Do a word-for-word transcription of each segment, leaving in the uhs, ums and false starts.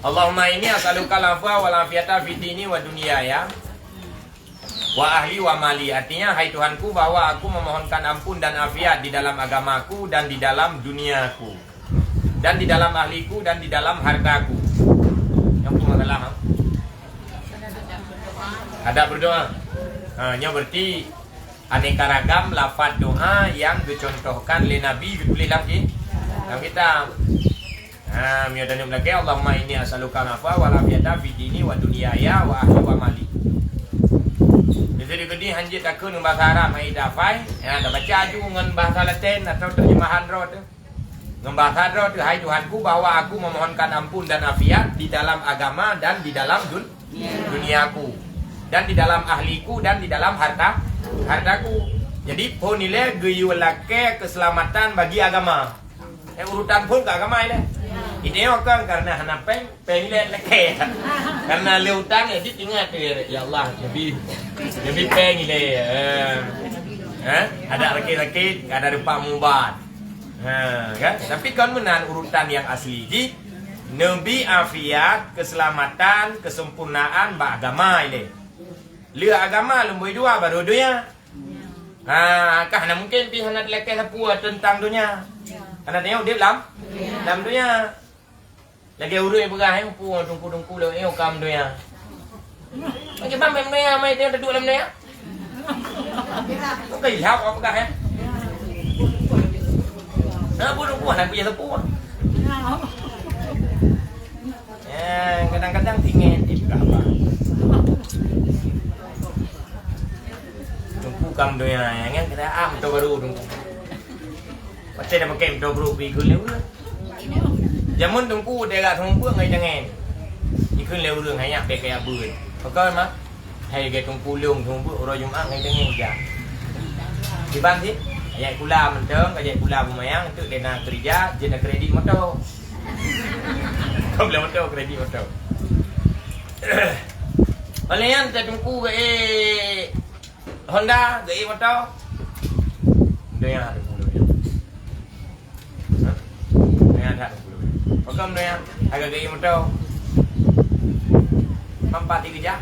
Allahumma inni as'aluka al-afwa wal afiyata fi dini wa dunyaya wa ahli wa mali. Artinya, hai Tuhanku, bahwa aku memohonkan ampun dan afiat di dalam agamaku dan di dalam duniaku, dan di dalam ahliku dan di dalam hartaku. Nyang peue masalah, ha? Adab berdoa. Ha, nyoe berarti aneka ragam lafaz doa nyang geucontohkan lé Nabi geutuléh lam ki-, lam kitab. Ha, meunyoe tanyoe meulakée, Allahumma inni as'aluka al-afwa wal afiyata fi dini wa dunyaya wa ahli wa mali. Bisa digeudi hanjeuet takheun ngon bahasa Arab, hai dafai. Ya, tabaca aju ngon bahasa Latin atau terjemahan droe teuh. Ngon bahasa droe teuh, hai Tuhanku, bahwa aku memohonkan ampun dan afiat di dalam agama dan di dalam dun-, duniaku, dan di dalam ahliku, dan di dalam harta, hartaku. Jadi, phon ilée geuyue lakée keuseulamatan bagi agama. Eh, urutan phon keu agama ilée. Idéh nyoe kan karena hana péng, péng ilée lakée. Karena lé utang, jadi ingat, ya Allah, jadi, jadi péng ilée. Eh. Eh, ada sakit-sakit, ada rupa mubat. Ha, kan? Tapi kon meunan urutan nyang asli jih, neubi afiat, keuseulamatan, keuseumpurnaan bak agama ilée. Lé agama lumbôi dua baru donya. Ha, kah hana mungken pih hana teulakée sapeue teuntang donya. Hana tanyoe udeb lam, lam donya. Lagée ureuëng peugah, "Eh, peue teungku-teungku lôn, eh, ka meudonya." Bagaimana meudonya, mai dia duduk lam donya? Bukan ilham awak peugah, eh. Nah, bunuh buah, aku jadi sepuh. Eh, kadang-kadang tinggi, eh, peugah apa? Teungku ka meudonya, eh, kan kata, ah, motor baru teungku. Pasti dah pakai motor baru pergi ke Lewis. Jameun teungku teuga seumeubeuet ngon tangen. Jikheun lé ureueng, "Hai nyak, bèk kajak beuet." Pakon, Mak? "Hai, lagèe teungku lôn seumeubeuet uroe Jumat ngon tangen jak." Kiban cit? Kajak sikula mantong, kajak sikula beumayang, teuk lé na keurija, jeuet na kredit moto. Ka beli moto, kredit moto. Óh lheueh nyan, teungku geuék Honda, geuék moto. Donya, donya. Hah? Donya that. Pakon donya? Agak geuék moto. Mampat dikeujak.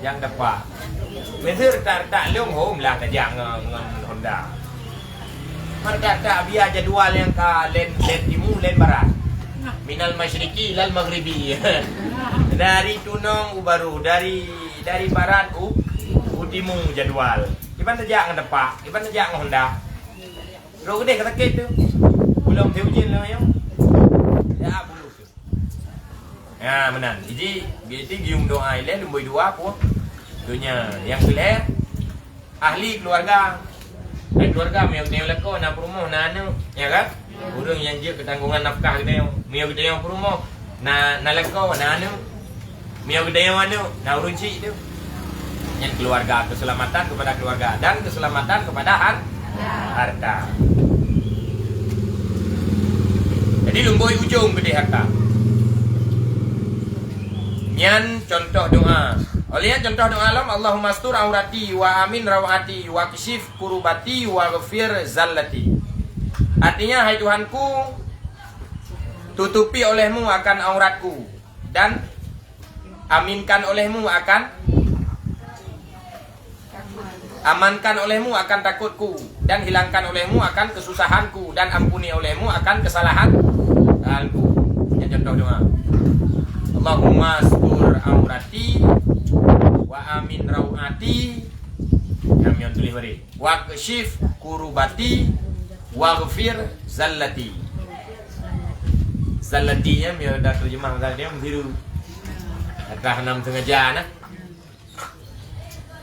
Nyang teupah. Meuseu retak-retak lôn hom lah tajak ngon, ngon Honda. Meuredak-redak bia jadwal nyang ka laén, laén timu, laén barat. Minal masyriqi ilal maghribi. Dari tunong u baru, dari, dari barat u, u timu jadwal. Kiban tajak ngon teupah, kiban tajak ngon Honda. Roh keudeh ka sakét tu. Ulôn teu ujeuen lom ayong. Ya, bulu tu. Ha, meunan. Jadi, jadi geuyue meudoa ilèe lumbôi dua pih donya. Nyang keulhèe, ahli keuluwarga. Ahli keuluwarga, meunyoe geutanyoe lakoe na peurumoh, na aneuk, ya kan? Ureueng nyang jeuet keutanggongan nafkah geutanyoe. Meunyoe geutanyoe peurumoh, na, na lakoe, na aneuk. Meunyoe geutanyoe aneuk, na ureueng chik tu. Nyan keuluwarga, keuseulamatan keupada keuluwarga dan keuseulamatan keupada har-, harta. Jadi, lumbôi ujong keudeh harta. Nyan contoh doa. Óh lheueh nyan contoh doa lom, "Allahumma astur aurati wa amin rawati wa ksyif kurubati wa ghafir zallati." Artinya, "Hai Tuhanku, tutupi olehmu akan auratku dan aminkan olehmu akan, amankan olehmu akan takutku, dan hilangkan olehmu akan kesusahanku, dan ampuni olehmu akan kesalahanku." Nyan contoh doa. "Allahumma astur aurati wa amin rawati." Nyan tuléh bareh. "Wa ksyif kurubati wa ghafir zallati." Zallati nyan meunyoe dah terjemah bahasa dia meusiru. Dah nam sengaja nah.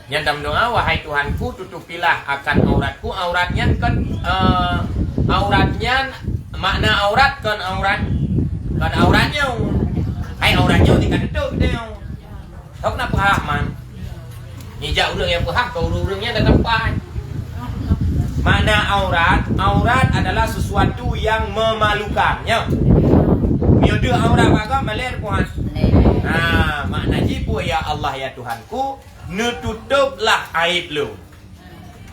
Nyan tameudoa, "Wahai Tuhanku, tutupilah akan auratku." Aurat nyan kan, eh, aurat nyan, makna aurat kan aurat, kan aurat nyoe. Hai aurat nyoe tingkat tutup dia. Hok na peuhah man. Nijak ureueng nyang peuhah, keu ureueng-ureueng nyang datang pai. Makna aurat, aurat adalah sesuatu yang memalukan, ya. Meunyoe deuh aurat bak gob, malèe peuhah. Ha, makna jih peue, "Ya Allah, ya Tuhanku, neututôblah aib lôn."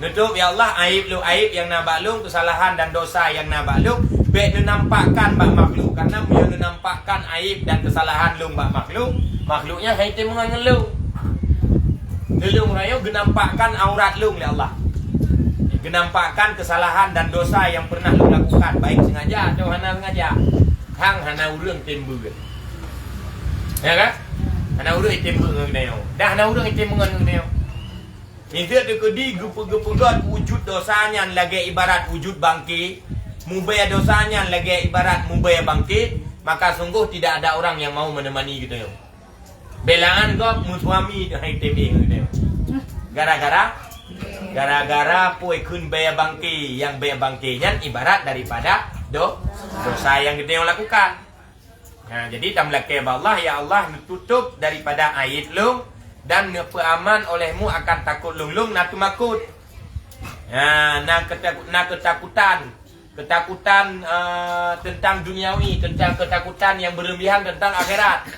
Neutôb, "Ya Allah, aib lôn, aib nyang na bak lôn, keusalahan dan dosa nyang na bak lôn, Bèk neunampakkan bak makhluk, karena meunyoe neunampakkan aib dan keusalahan lôn bak makhluk, makhluk nyan han item beungon ngon lôn. Lôn rayeuk geunampakkan aurat lôn lé Allah. Geunampakkan keusalahan dan dosa nyang pernah lôn lakukan, baik sengaja atau hana sengaja. Hang hana ureueng tem beuet. Ya kan? Hana ureueng tem beuet ngon geutanyoe. Dah hana ureueng tem beungon ngon geutanyoe. Miseue teukeudi geupeu-, geupeugöt wujud dosa nyan lagèe ibarat wujud bangke, mubèe dosa nyan lagèe ibarat mubèe bangke, maka sunggoh tidak ada orang yang mau menemani geutanyoe. Beulaan gob meusuami teuhai teubieng geutanyoe. Gara-gara, gara-gara peue kheun bèe bangke, nyang bèe bangke nyan ibarat daripada do-, dosa nyang geutanyoe lakukan. Ha, jadi tameulakèe bak Allah, "Ya Allah, neututôp daripada aib lôn dan neupeuaman oleh-Mu akan takot lôn." Lôn na teumakot. Ha, na keutak-, na keutakutan. Keutakutan, eh, teuntang duniawi, teuntang keutakutan nyang beureulebihan teuntang akhirat.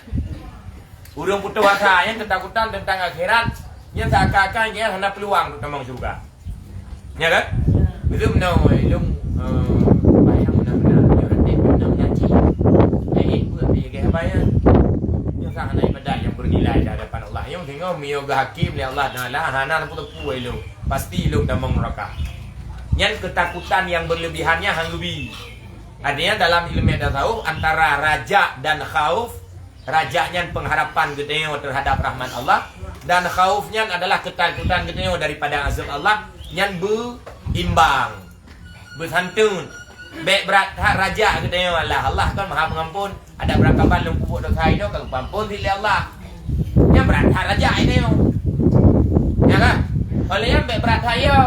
Ureueng putôh asa nyang keutakutan teuntang akhirat, nyan seuakan-akan nyan hana peuluang untuk tamong syeuruga. Nya kan? Beutôi meunoe, lôn, eh, bayang meunan-meunan, nyoe até meunan-meunan cit. Eh, eh, peue pih lagèe haba nyan? Nyoe sang hana ibadat nyang beunilai di hadapan Allah. Nyoe singoh meunyoe geuhakém lé Allah Taala, hana teupeu-teupeu lôn. Pasti lôn tamong neuraka. Nyan keutakutan nyang beureulebihan nyan han geubi. Artinya dalam ilmu tasawuf antara raja dan khauf, raja nyan pengharapan geutanyoe terhadap rahmat Allah, dan khauf nyan adalah keutakutan geutanyoe daripada azab Allah, nyan beuimbang, beusanteun. Bèk brat that raja geutanyoe, Allah, Allah kan Maha Pengampun. Adak beurangkaban lôn peubuet dosa inoe ka geupeuampôn cit lé Allah. Nyan brat that raja geutanyoe. Ya kan? Oleh nyan bèk brat that yo.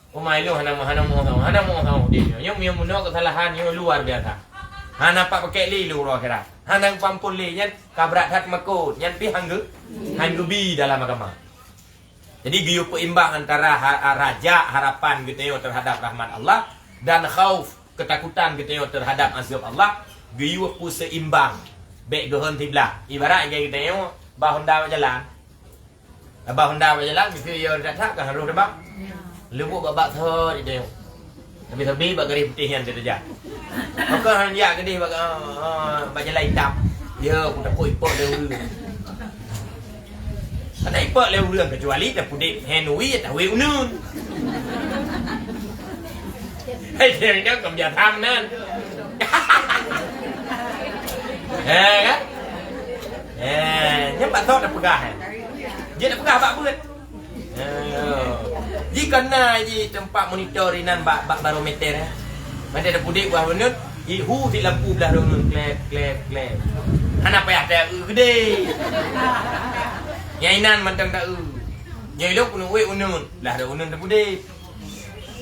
Uma ilôn hana, hana meuoh-oh, hana meuoh-oh di nyoe. Nyoe meunyoe meunoe keusalahan nyoe luar biasa. Hana pat pakèk lé lôn uroe akhirat. Hana geupeuampôn lé nyan ka brat that makot. Nyan pih han geu-, han geubi dalam agama. Jadi geuyue peuimbang antara ha-, ha-, raja, harapan geutanyoe terhadap rahmat Allah, dan khauf, keutakutan geutanyoe terhadap azab Allah, geuyue peuseimbang. Bèk geuhon siblah. Ibarat lagèe geutanyoe ba honda bak jalan. Abah honda bak jalan, miseue yo that-that ka harôh teubang. Leubuet bak bak sot ide. Sabe-sabe bak garéh putéh nyan teuh jak. Maka han jak keudeh bak, ah, ah, bak jalan itam. Ya, ku takot ipok lé ureueng. Hana ipok lé ureueng, kecuali tapudép hand wheel, tawé uneun. Hei, dia, dia bukan biasa meunan. Eh, kan? Eh, nyan bak soe tapeugah, eh? Jeuet tapeugah bak beuet. Eh, jih ka na jih teumpat monitor inan bak, bak barometer, eh. Mantong tapudép bak uneun, jih hu si lampu blah droe uneun, klep, klep, klep. Hana payah ta-eu keudeh. Nyang inan mantong ta-eu. Nyang ilôn keuneuk wék uneun, blah droe uneun tapudép.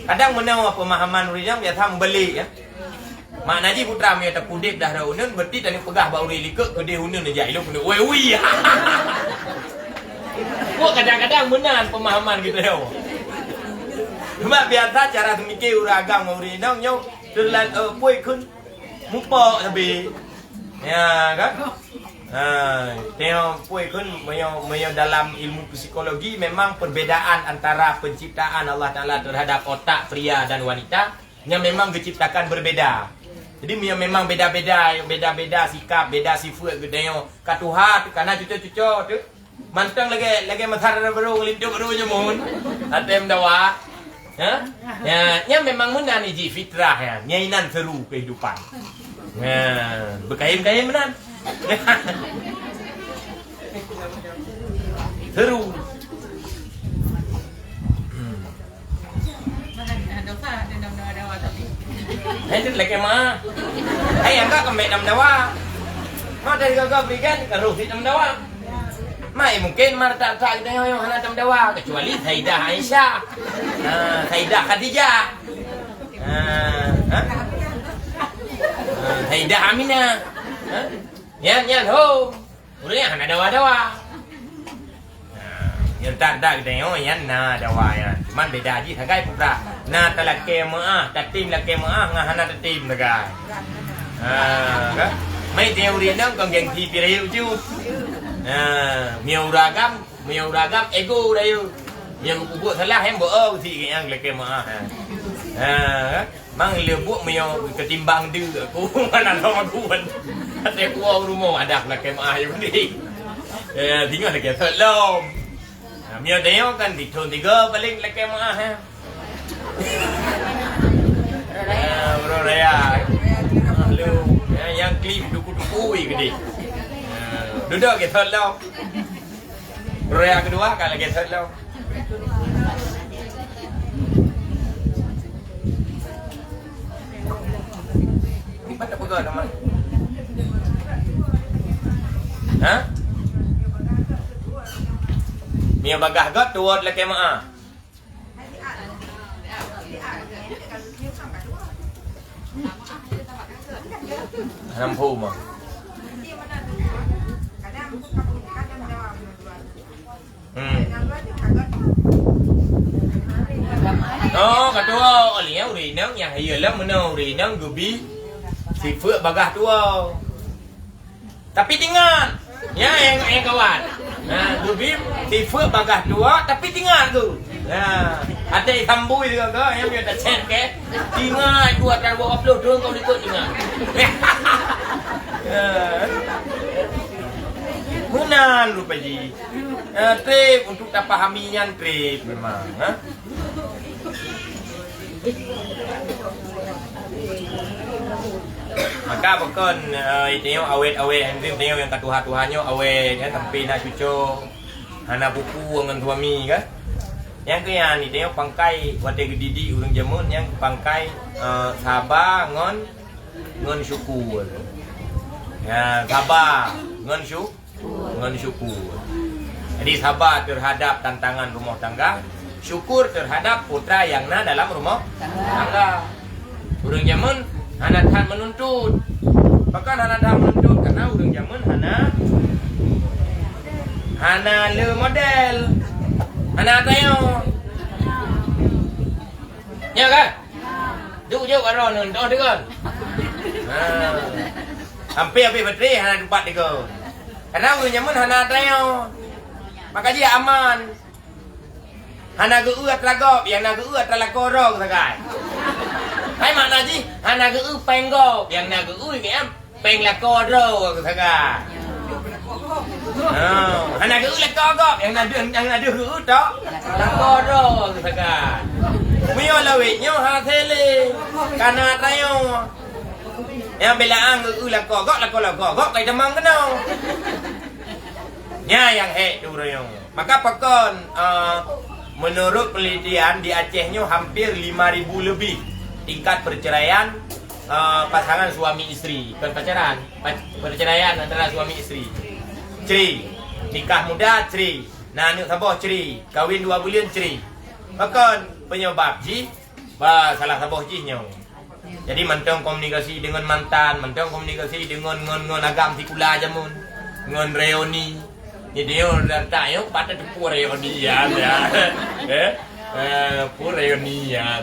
Kadang meunoe peumahaman ureueng nyang biasa meubalek, ya. Makna jih putra meunyoe tapudép blah droe uneun, berarti taneuk peugah bak ureueng likot keudeh uneun jak ilôn keuneuk wék ui. Kok kadang-kadang meunan peumahaman geutanyoe. Cuma biasa cara seumiké ureueng agam ngon ureueng inong nyoe teulan, eh, pue kheun mupok sabe. Ya kan? Ha, tengok pue kheun meunyoe, meunyoe dalam ilmu psikologi memang perbedaan antara penciptaan Allah Taala terhadap otak pria dan wanita nyan memang geuciptakan berbeda. Jadi, meunyoe memang beda-beda, beda-beda sikap, beda sifeuet geutanyoe, ka tuha teuh, ka na cuco-cuco teuh. Mantong lagèe, lagèe masa dara barô ngon linto barô nyoe mon. Até meudawa. Ha? Ya, nyan memang meunan jih fitrah nyan. Nyan inan seru kehidupan. Ya, beukayém-kayém meunan. Seru. Hmm. Hai, tu lagèe ma. Hai, angkat keumbek dam dawa. Ma dari gaga berikan, ka roh si dam dawa. Ma, eh, mungkin ma tak, tak kita yang, yang hana dam dawa, kecuali Saidah Aisyah. Ha, Saidah Khadijah. Ha, ha? Ha, Saidah Aminah. Ha? Nyan, nyan, ho. Ureueng hana dawa-dawa. Nah, nyan that-that geutanyoe nyan na dawa nyan. Cuman beda jih sagai putra. Na talakèe meu'ah, tatem lakèe meu'ah ngon hana tatem sagai. Ha, kan? Mai teori nang kon gengsi pih rayeuk ju. Ha, meunyoe ureueng agam, meunyoe ureueng agam ego rayeuk. Meunyoe geupeubuet salah, hem boh, oh, si nyang lakèe meu'ah, ha. Ha, kan? Mang le buet meunyoe ketimbang deuk aku, mana lom aku kan. Até kuah rumoh adak lakée meuah je mending. Eh, tinggal lagée sot lom. Ha, meunyoe tanyoe kan di thon tiga paling lakée meuah, eh. Eh, uroe raya. Lalu, eh, nyang klip duku-duku i gede. Eh, dudoe lagée sot lom. Uroe raya kedua kan lagée sot lom. Ni pat peugah nama? Ha? Mie bagah got tuwot lakée meuah. Hana meuphom ah. Hmm. Oh, ka tuwoe. Oh, lé ureueng inong nyang hayeue lom meunoe ureueng inong geubi sifeuet bagah tuwoe. Tapi tingat, ya, nyang, nyang kawan. Nah, geubi sifeuet bagah tuwoe, tapi tingat tu. Nah, até sambui tu ke, nyang biasa chat ke. Tingat tu atra dua puluh tahun kau ikut tingat. Ya. Meunan rupa jih. Eh, treb untuk tapahami nyan treb memang, ha? Maka pakon, eh, tanyoe awét-awét, hana tanyoe nyang ka tuha-tuha nyoe awét, ya, sampai na cuco, hana pupu ngon suami, kan? Nyang keu nyan, tanyoe pangkai watée geudidik ureueng jameun nyang pangkai, eh, saba ngon, ngon syukur. Ya, saba ngon syu-, ngon syukur. Jadi, saba terhadap tantangan rumah tangga, syukur terhadap putra nyang na dalam rumah tangga. Ureueng jameun hana that meununtut. Pakon hana that meununtut? Karena ureueng jameun hana, hana le model. Hana tanyoe. Ya kan? Duek jok kat droeneuh, toh deungon. Ha. Hampir-hampir baterai hana teumpat deungon. Karena ureueng jameun hana tanyoe. Maka jih aman. Hana geu-eu atra gob, nyang na geu-eu atra lakoe droe sagai. Hai makna jih, hana geu-eu péng gob, nyang na geu-eu nyan péng lakoe droe sagai. Ha, hana geu-eu lakoe gob, nyang na deuh, nyang na deuh geu-eu tok lakoe droe sagai. Meunyoe lawét nyoe hase lé, kana tanyoe. Nyang beulaan geu-eu lakoe gob, lakoe-lakoe gob kai tamong keunoe. Nyan nyang hék tu ureueng. Maka pakon, eh, menurut penelitian di Aceh nyoe hampir lima ribu lebih tingkat perceraian, eh, pasangan suami isteri. Bukan pacaran, pac-, perceraian antara suami isteri. Cri. Nikah muda, cri. Na aneuk saboh, cri. Kawin dua buleuen, cri. Pakon penyebab jih? Bah, salah saboh jih nyoe. Jadi, mantong komunikasi dengan mantan, mantong komunikasi dengan ngon, ngon agam sikula jameun, ngon reuni. Jadi, nyoe, dan tak, nyoe, patut teupeu reuni, ya, ya. Eh? Eh, peue reuni, ya.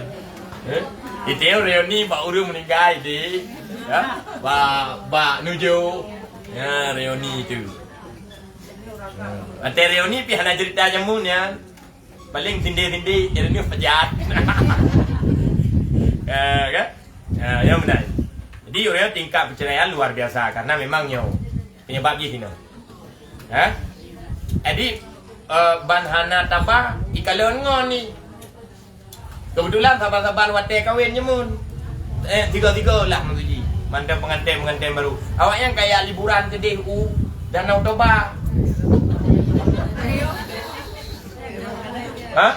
Eh? Itu reuni bak ureueng meninggai, di. Ya? Bak, bak nuju. Ya, reuni tu. Hmm. Até reuni pih hana cerita jameun, ya. Paling tindih-tindih, jadi ni pejahat. Ya, kan? Ya, ya benar. Jadi, orang tingkat perceraian luar biasa karena memang nyoe penyebab jih inoe. Ha? Jadi, eh, ban hana taba, ikalon ngon ni. Kebetulan saban-saban watée kawin nyemun. Eh, tiga-tiga lah maksud jih. Mantong pengantin-pengantin baru. Awaknyan kaya liburan keudeh u Danau Toba. Ha?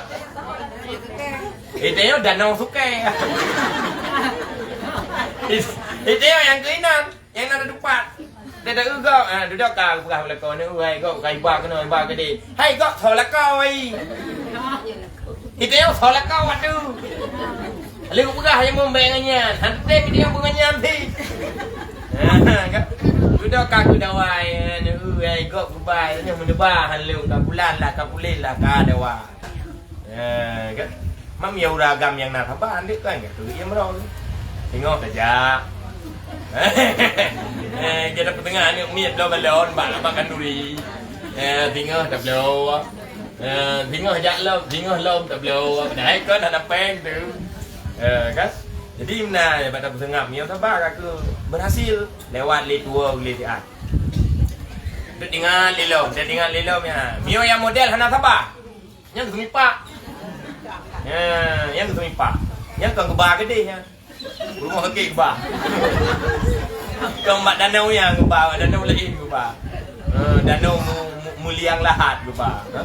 Itu nyoe Danau Sukée. Itu nyoe nyang keuinan, nyang na tupat. Teudeuk gob, ha, dudoe ka peugah bak lakoe nyoe, hai gob, ka iba keunoe, iba keudeh. Hai gob, soe lakoe, hai. Itu nyoe soe lakoe watée. Lalu peugah nyang mumbek ngon nyan. Hanté video ngon nyan pih. Ha, kan? Dudoe ka keu dawai, ha, nyoe, hai gob, geubai, nyoe meuneuba, ha, lôn ka bulan lah, ka puléh lah, ka dawa. Eh, kan? Mam ya ureueng agam nyang na saban deuek kan, ka keuneuk ia meurong. Singoh tajak. Eh, kita peutengah aneuk miet bloe balon bak lapak kanduri. Eh, singoh tabloe. Eh, singoh jak lom, singoh lom tabloe. Padahai kon hana péng tu. Eh, kan? Jadi, meunan bak tapeuseungab, meunyoe saba ka keu berhasil lewat lé tuwo lé siat. Deuh ingat lé lom, deuh ingat lé lom ya. Meunyoe nyang model hana saba, nyang geuseumipak. Ya, nyang geuseumipak. Nyang kon geuba keudeh nyan. Rumoh sakét geuba. Kon bak danau nyang geuba, bak danau laén geuba. Eh, danau mu-, mu-, Muliang Lahat geuba. Ha?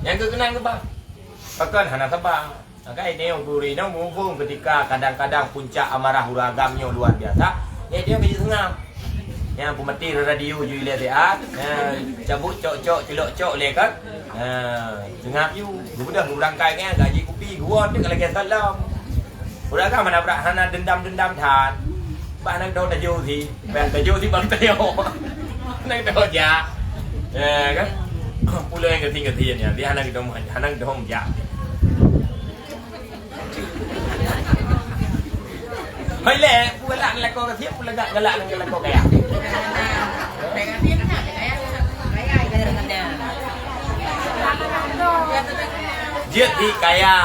Nyang geukeunang geuba. Pakon hana saba. Maka ini yang guru ini mumpung ketika kadang-kadang puncak amarah ureueng agam nyoe luar biasa. Nyan dia keuji seungab. Nyang peumaté radio ju ilée siat, eh, cabut cok-cok, celok cok lé kan. Eh, seungab ju. Geubeudôh geubeurangkai nyan, gaji kupi, geuwoe teuk lagée salam. Ureueng agam hana brat, hana dendam-dendam that. Bah hana geudoh tajok si, bah tajok si bang tayo. Hana geudoh jak. Eh, kan? Pulo nyang geuting-geuting nyan, dia hana geudoh, hana geudoh jak. Hai lé, peue galak ngon lakoe gasien, peue galak ngon lakoe kaya. Jeuet hi kaya,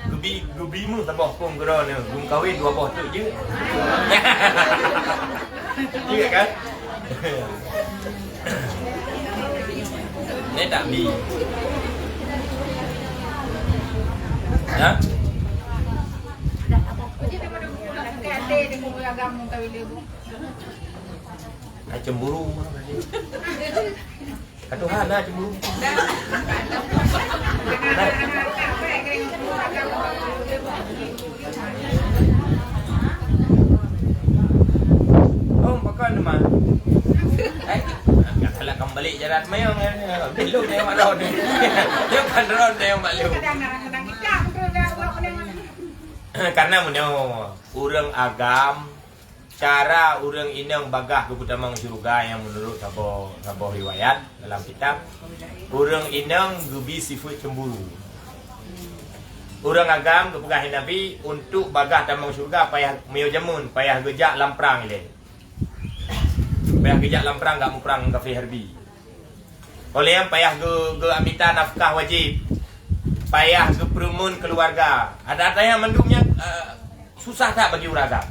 geubi, geubi meuh saboh kong keudroe nyoe, geukawen dua boh teuk jeuet. Jeuet kan? Ni tak bi. Ha? Ai cemburu. Ka Tuhan lah cemburu. Oh, pakon teuma. Eh, galak kembali jalan mayong ya. Belum tengok mak lôn. Dia kan ron tengok mak lôn. Karena meunoe, ureueng agam, cara ureueng inong bagaih geupeutamong syeuruga nyang meunurot saboh, saboh riwayat dalam kitab, ureueng inong geubi sifeuet cemburu. Ureueng agam geupeugah lé Nabi, untuk bagaih tamong syeuruga payah meunyoe jameun, payah geujak lam prang ilée. Payah geujak lam prang, gak muprang ngon kafé Harbi. Óh lheueh nyan payah geu-, geuamita nafkah wajéb. Payah geupeureumeun keuluwarga. Ada-ada nyang mandum nyan, eh, susah that bagi ureueng agam.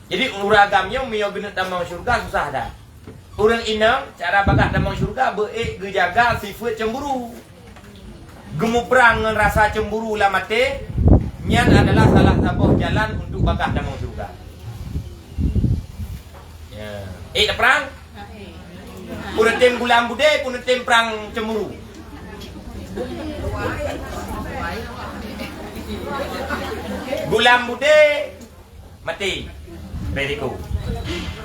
Jadi, ureueng agam nyoe meunyoe geuneuk tamong syeuruga susah that. Ureueng inong, cara bagaih tamong syeuruga, beu-ék geujaga sifeuet cemburu. Geumuprang ngon rasa cemburu lam até, nyan adalah salah saboh jalan untuk bagaih tamong syeuruga. Ya. Eh, prang? Peuneutém gulam budé, peuneutém prang cemburu. Gulam budé, maté. Risiko.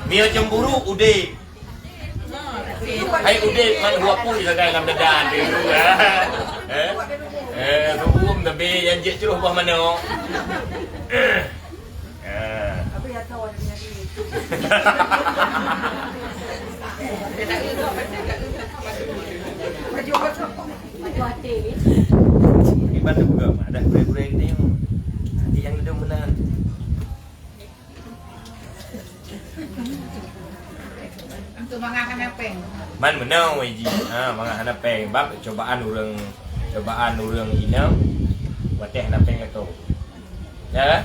Meunyoe cemburu, udép. Hai udép ngon hua pui sagai lam dada tu. Eh? Eh, ruweuem tapi nyang jeuet ceurôh boh manok. Eh. Iban tu peugah, ada gurée-gurée ni. Hati nyang duduk meunan. Untuk mangat hana péng. Man meunoe, Iji. Ha, mangat hana péng. Bab cobaan ureueng, cobaan ureueng inong, watèe hana péng lakoe. Ya kan?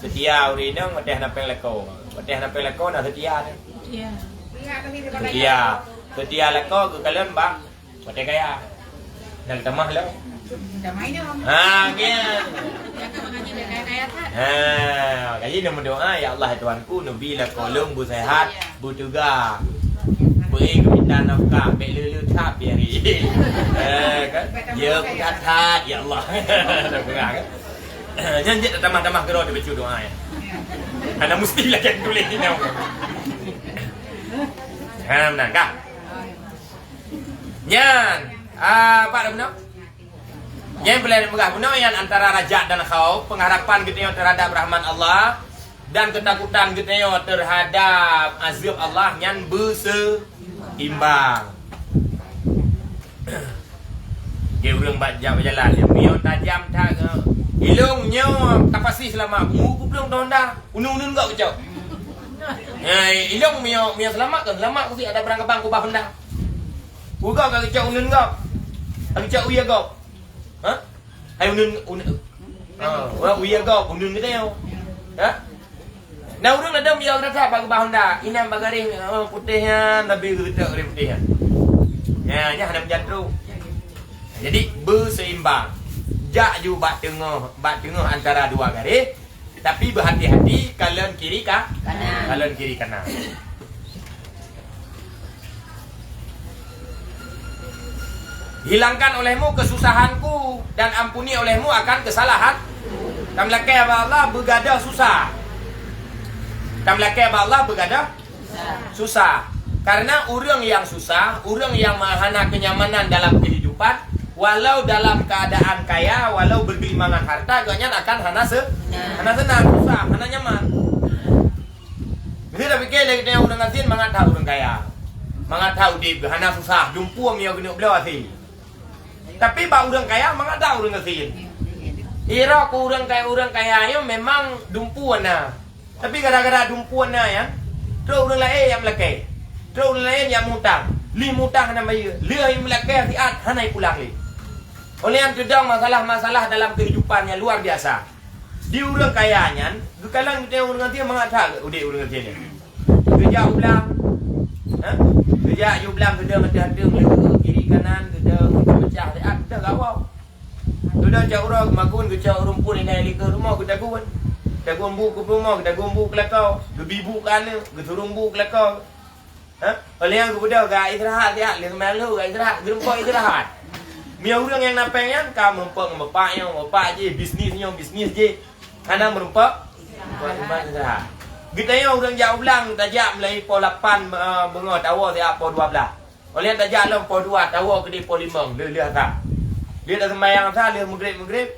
Seutia ureueng inong, watèe hana péng lakoe. Watèe hana péng lakoe, na seutia dia. Seutia. Seutia. Seutia lakoe geukalon bak watèe kaya. Dan tamah lom. Tamah inong. Ha, nyan. Nyang ka mengaji dan kaya-kaya that. Ha, kaji na meudoa, "Ya Allah, Tuhanku, neubi lakoe lôn beuseuhat, beuteuga. Beu-ék geumita nafkah, bèk le-le that, biari." Eh, kan? Ya, beuthat-that, ya Allah. Dah peugah, kan? Nyan jeuet tamah-tamah keudroe dibaca doa, ya. Hana musti lagèe tuléh inong. Ha, meunan kah? Nyan, ah, pat dah bunoe? Nyan boleh peugah bunoe nyan antara rajak dan khauf, pengharapan geutanyoe terhadap rahmat Allah dan ketakutan geutanyoe terhadap azab Allah nyan beuseimbang. Di ureueng bak jalan, meunyoe tajam that, ilong nyoe kapasi seulamat, mu kuplueng teuh honda, uneun-uneun gop keucok. Hai, ilong meunyoe, meunyoe seulamat kan, seulamat kusi ada barang kabang kubah honda. Uga ka geucok uneun gop. Ka geucok uye gop. Ha? Hai uneun, uneun. Ha, ureueng uyeue gob, uneun geutanyoe. Ha? Na ureueng ladom ya rasa bak keubah honda, inan bak garéh, ha, putéh nyan, tapi geureudok garéh putéh nyan. Nya, nyan hana meujan trok. Jadi, beuseimbang. Jak ju bak teungoh, bak teungoh antara dua garéh, tapi beuhati-hati kalon kiri ka-, Kanan. Kalon kiri kanan. Hilangkan olehmu kesusahanku dan ampuni olehmu akan kesalahan. Tameulakée bak Allah beugadôh susah. Tameulakée bak Allah beugadôh susah. Karena ureueng nyang susah, ureueng nyang ma-, hana kenyamanan dalam kehidupan, walau dalam keadaan kaya, walau bergelimangan harta, gobnyan akan hana se-, hana seunang, susah, hana nyaman. Meusti tapike lé geutanyoe ureueng gasien mangat that ureueng kaya. Mangat that udeb geuh hana susah, dumpeue meunyoe geuneuk bloe até. Tapi bak ureueng kaya mangat that ureueng gasien. Ira keu ureueng kaya, ureueng kaya nyoe memang dumpeue na. Tapi gara-gara dumpeue na nyan, trok ureueng laén nyang meulakée. Trok ureueng laén nyang mutang. Lé mutang hana bayeue. Lé meulakée siat hana pulang lé. Oleh nyan teudong masalah-masalah dalam kehidupan nyang luar biasa. Di ureueng kaya nyan, geukalon geutanyoe ureueng gasien mangat that udeb ureueng gasien nyan. Geujak u blang, ha? Geujak u blang, geudong ateueh-ateueh, meuleueu kiri kanan, geudong, geupeucah siat, geudong gawau. Geudong jak uroe, makun geucok rumpun inai likot rumoh geutagun. Tagun bu keu peurumoh, geutagun bu keu lakoe, geubi bu keu aneuk, geusurong bu keu lakoe. Ha? Óh lheueh nyan geubeudôh, geuistirahat siat, lheueh seumayang lheueh geuistirahat, geurumpok istirahat. Meunyoe ureueng nyang na péng nyan ka meurumpok ngon bapak nyoe, bapak jih, bisnis nyoe, bisnis jih. Hana meurumpok, meurumpok istirahat. Geutanyoe ureueng jak u blang, tajak mulai poh lapan, eh, beungoh, tawoe siat poh dua blaih. Óh lheueh nyan tajak lom poh dua, tawoe keudeh poh limong, lheueh, lheueh asar. Lheueh taseumayang asar, lheueh meugreb, meugreb.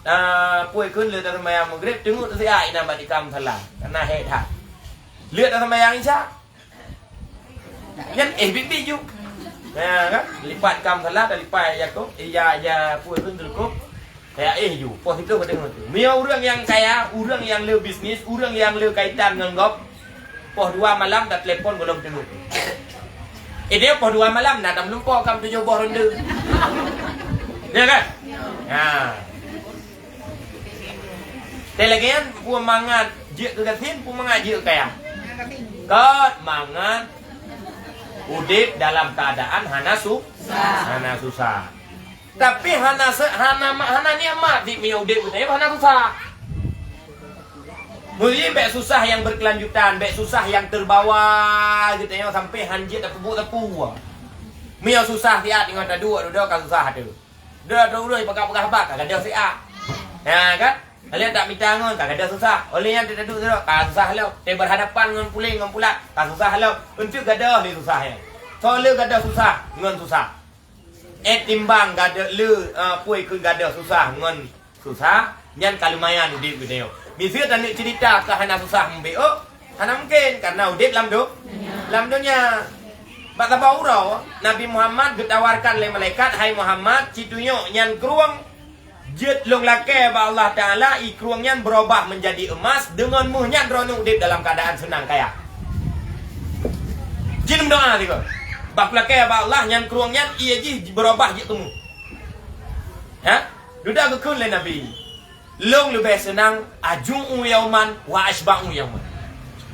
Ah, peue kheun lheueh taseumayang meugreb, teungeut siat inan bak tikam salah. Karena hék that. Lheueh taseumayang isya, nyan éh biet-biet ju. Ya, kan? Lipat kam salah, talipat ya kok. Ya, ya, peue kheun teuleukob. Kaya éh ju. Poh siplôh ka teungeut. Meunyoe ureueng nyang kaya, ureueng nyang le bisnis, ureueng nyang le kaitan ngon gob, poh dua malam tatelepon gohlom teungeut. Eh, dia poh dua malam na tameulumpo kam tujoh boh ronde. Ya kan? Ha. Teuh lagèe nyan, peue mangat jeuet keu gasien, peue mangat jeuet keu kaya. Kot mangat udép dalam keuadaan hana su-, hana susah. Tapi hana se-, hana ma-, hana nikmat cit meunyoe udép geutanyoe hana susah. Meunyoe bèk susah nyang berkelanjutan, bèk susah nyang terbawa geutanyoe sampai han jeuet tapeubuet sapeue. Meunyoe susah siat ngon taduek dudoe ka susah teuh. Dua droe ureueng peugah-peugah haba ka gadôh siat. Ha, kan? Lheueh tak mita ngon ka gadôh susah. Óh lheueh nyan teuduek sidroe ka susah lom. Teuh berhadapan ngon puléng ngon pulat ka susah lom. Eunteuk gadôh lé susah nyan. Soe le gadôh susah ngon susah. Eh, timbang gadôh le, eh, peue keu gadôh susah ngon susah, nyan ka lumayan udép geutanyoe. Miseue taneuk ceurita ka hana susah meubiôh, hana mungken, karena udép lam do-, lam donya. Bak saboh uroe, Nabi Muhammad geutawarkan lé malaikat, "Hai Muhammad, situnyok nyan krueng jeuet lôn lakée bak Allah Taala, i krueng nyan beurubah menjadi emas, deungon méuh nyan droeneuh udép dalam keuadaan seunang kaya." Jeuet meudoa sigoe. Bah kulakée bak Allah nyan krueng nyan ié jih beurubah jeuet keu méuh. Ha? Dudoe geukheun lé Nabi, "Lôn leubeh seunang aju'u yauman wa asyba'u yauman."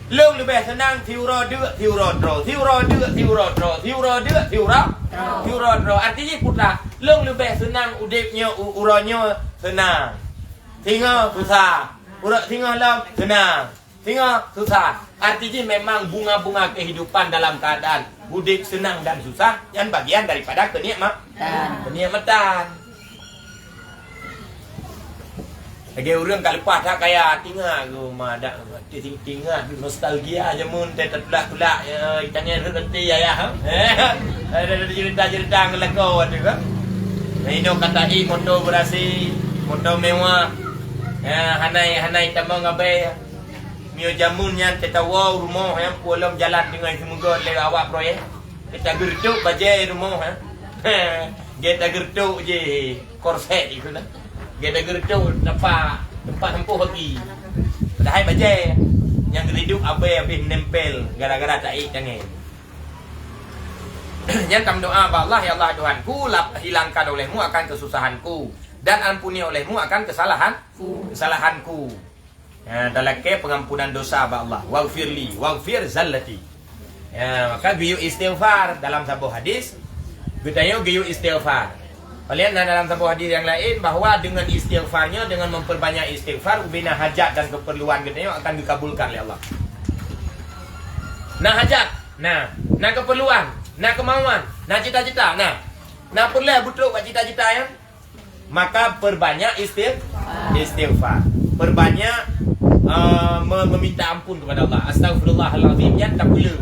Lôn leubeh seunang siuroe deuk, siuroe droe, siuroe deuk, siuroe droe, siuroe deuk, siuroe, siuroe droe. Arti jih putra, lôn leubeh seunang udép nyoe u-, uroe nyoe seunang. Singoh susah. Uroe singoh lom seunang. Singoh susah. Arti jih memang bunga-bunga kehidupan dalam keadaan udép seunang dan susah, nyan bagian daripada kenikma-, kenikmatan. Lagèe ureueng ka leupah that kaya, tingat geuh ma dak, tingat nostalgia jameun teuh tatulak-tulak, ya, itangieng rhot até ayah, ha? Ada, ada cerita-cerita ngon lakoe tu kan. Nah, inoe ka taék moto berasi, moto mewah. Ya, hana, hana itamong abée. Meunyoe jameun nyan teuh tawoe rumoh nyang peue lom jalan teungoh seumeugöt lé awak proyek. Teuh tageureutok bajée rumoh, ha. Gét tageureutok jih korsét ikeu na. Gét tageureutok teumpat, teumpat hempôh gaki. Padahai bajée nyang geuridok abée habéh nempel gara-gara taék tangieng. Nyan tameudoa bak Allah, "Ya Allah Tuhanku, lap-, hilangkan olehmu akan kesusahanku." Dan ampuni olehmu akan kesalahan, kesalahanku. Ya, talakée pengampunan dosa bak Allah. Waghfirli, waghfir zallati. Ya, maka geuyue istighfar dalam saboh hadis. Geutanyoe geuyue istighfar. Palian na dalam saboh hadis nyang laén bahwa dengan istighfarnya, dengan memperbanyak istighfar, ubena hajat dan keperluan geutanyoe akan dikabulkan oleh Allah. Na hajat, na, na keperluan, na kemauan, na cita-cita, na. Na peureulée beutrok bak cita-cita nyan, maka perbanyak istigh-, istighfar. Perbanyak, eh, me-, meminta ampun kepada Allah. Astaghfirullahalazim nyan tapeuleu.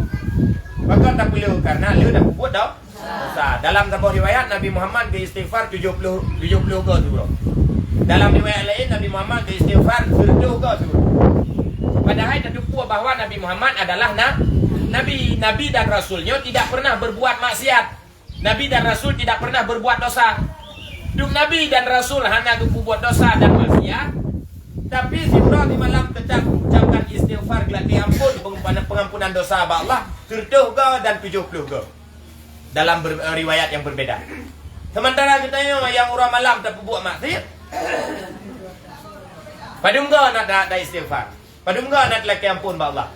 Pakon tapeuleu? Karena lé tapeubuet do-, dosa. Dalam saboh riwayat, Nabi Muhammad geuistighfar tujoh ploh, tujoh ploh go siuroe. Dalam riwayat laén, Nabi Muhammad geuistighfar sireutôh go siuroe. Padahai tateupeue bahwa Nabi Muhammad adalah na-, nabi. Nabi dan rasulnya tidak pernah berbuat maksiat. Nabi dan Rasul tidak pernah berbuat dosa. Dum Nabi dan Rasul hana geupeubuet dosa dan maksiat, tapi siuroe simalam tetap mengucapkan istighfar, geulakée ampôn, pengampunan, pengampunan dosa bak Allah, sireutôh go dan tujoh ploh go. Dalam ber-, riwayat yang berbeda. Sementara geutanyoe nyang uroe malam tapeubuet maksiat, padum go na ta-, ta-istighfar? Padum go na talakée ampôn bak Allah?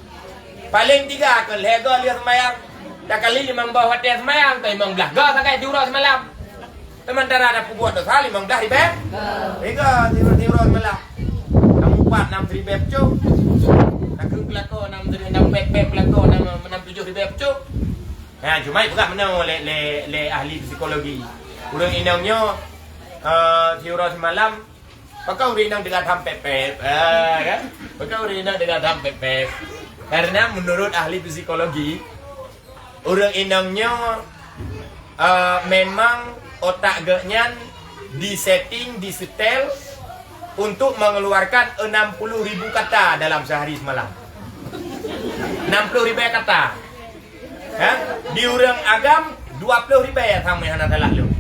Paleng tiga kon lhée go lheueh seumayang. Takali limong boh watée seumayang, kon limong blaih go sagai siuroe simalam. Sementara tapeubuet dosa limong blaih ribée. Tiga siuroe, siuroe simalam. Nam upat, nam siribée pucôk. Takheun peulako nam siribée, nam pet-pet peulako nam, nam tujoh ribée pucôk. Nah, cuma peugah meunoe lé, lé, lé ahli psikologi. Ureuëng inong nyoe, eh, siuroe simalam, pakon ureuëng inong deungon tham pet-pet, ah, kan? Pakon ureuëng inong deungon tham pet-pet? Karena menurut ahli psikologi, ureuëng inong nyoe, eh, memang otak geuh nyan disetting, disetel untuk mengeluarkan enam puluh ribu kata dalam sehari semalam. Enam puluh ribu kata. Ha? Di ureuëng agam dua ploh ribée sama hana salah lôn.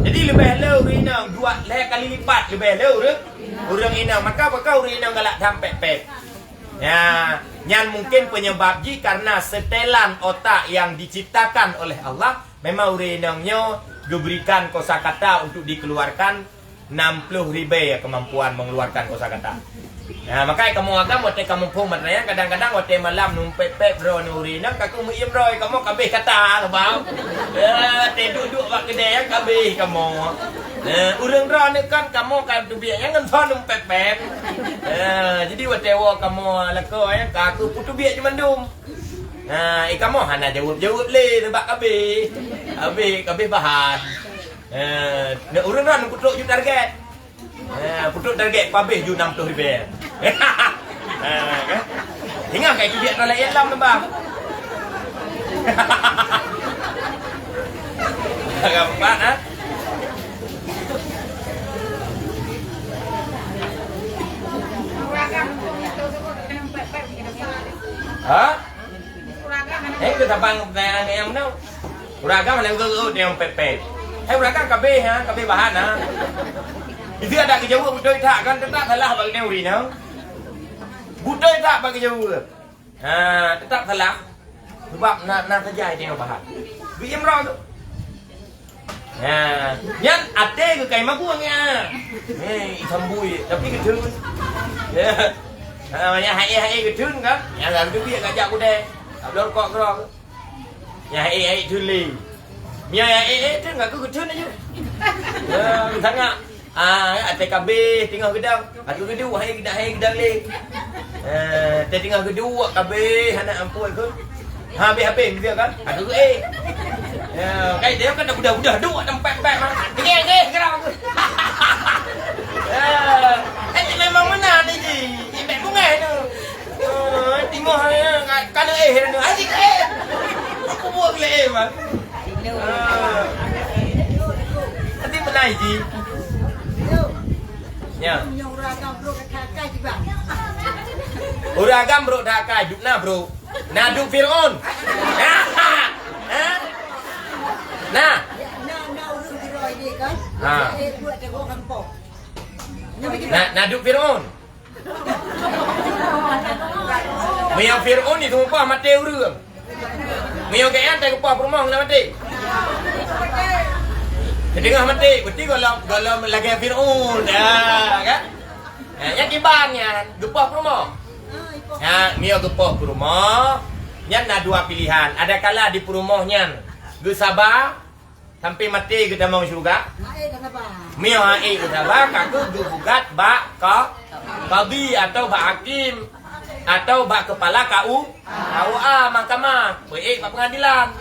Jadi leubeh le ureuëng inong dua lhée kali lipat leubeh le ureuëng, ureuëng inong. Maka pakon ureuëng inong galak tham pet-pet? Ya, nyan mungkin penyebab jih karena setelan otak yang diciptakan oleh Allah. Memang ureuëng inong nyoe geuberikan kosakata untuk dikeluarkan enam ploh ribée kemampuan mengeluarkan kosakata. Nah, makai kamoe agam watée kamoe phon madrasah, kadang-kadang watée malam numpet-pet droe nuri na kaku meuiem droe kamoe kabeh kata leubang. Ya, teuduek-duek bak keudée nyang kabeh kamoe. Nah, ureuëng droe ni kan kamoe ka teubiet nyang ngon son numpet-pet. Nah, jadi watée woe kamoe lakoe nyang kaku puteubiet jimandum. Nah, eh, kamoe hana jaweueb-jaweueb lé sebab kabeh. Habeh, kabeh bahan. Eh, ureuëng droe peutrok ju target. Eh, peutrok target pabeh ju enam puluh ribée. Eh, kan? Ingat kai kubiet tolak ilam nembak. Gampang, ha? Ha? Eh, ke tabang pertanyaan yang mana? Ureuëng agam hana geuh-geuh deungon pet-pet. Hai ureuëng agam kabeh, ha, kabeh bahan, ha. Itu ada geujaweueb beutôi that kan, tetap salah bak ureuëng inong. Beutôi that bak geujaweueb. Ha, tetap salah. Sebab na, na saja deungon bahan. Bi imrah tu. Ha, nyan até geukai magueng ya. Hei, sambui, tapi geutheun. Ya. Ha, nyan hai-hai geutheun kan? Ya, lalu dia gajak kudai. Abdul kok kerong. Nyang ék-ék theun lé. Meunyoe nyang ék-ék theun, ngaku geutheun laju. Ya, sangat. Ah, até kabeh teungoh geudong. Aku geuduek, hai geudong, hai geudong lé. Eh, até teungoh geuduek kabeh, hana ampôn aku. Ha, habéh-habéh, beutôi kan? Aku geuék. Ya, kai dia kan dah budah-budah duek tempat-tempat mah. Geuék, geuék, gerak aku. Ya, eh, memang meunan ni ji. Imbek bungah tu. Ah, tingoh, eh, ka, ka leuéh, eh, aji, eh. Aku buat leuéh, bang. Ah. Tapi pernah, Ji. Ya. Ureuëng agam brok that akai, dum na brok. Na duek Fir'aun. Ha? Na. Na, na ureuëng sidroe idéh kan? Ha. Eh, buat tengok kampung. Na, na duek Fir'aun. Meunyoe Fir'aun jiteumupah maté ureuëng. Meunyoe gobnyan teukeupah peurumoh keuneuk maté. Teudeungoe maté, beutôi gohlom, gohlom lagèe Fir'aun. Ya, kan? Ha, nyang kiban nyan geupoh peurumoh. Ha, meunyoe geupoh peurumoh, nyan na dua pilihan. Adakala di peurumoh nyan geusaba sampai maté geutamong syeuruga. Meunyoe hana ék geusaba, ka keuh geugugat bak ka-, kadhi atau bak hakim atau bak kepala K U, K U A mahkamah, peuék bak pengadilan.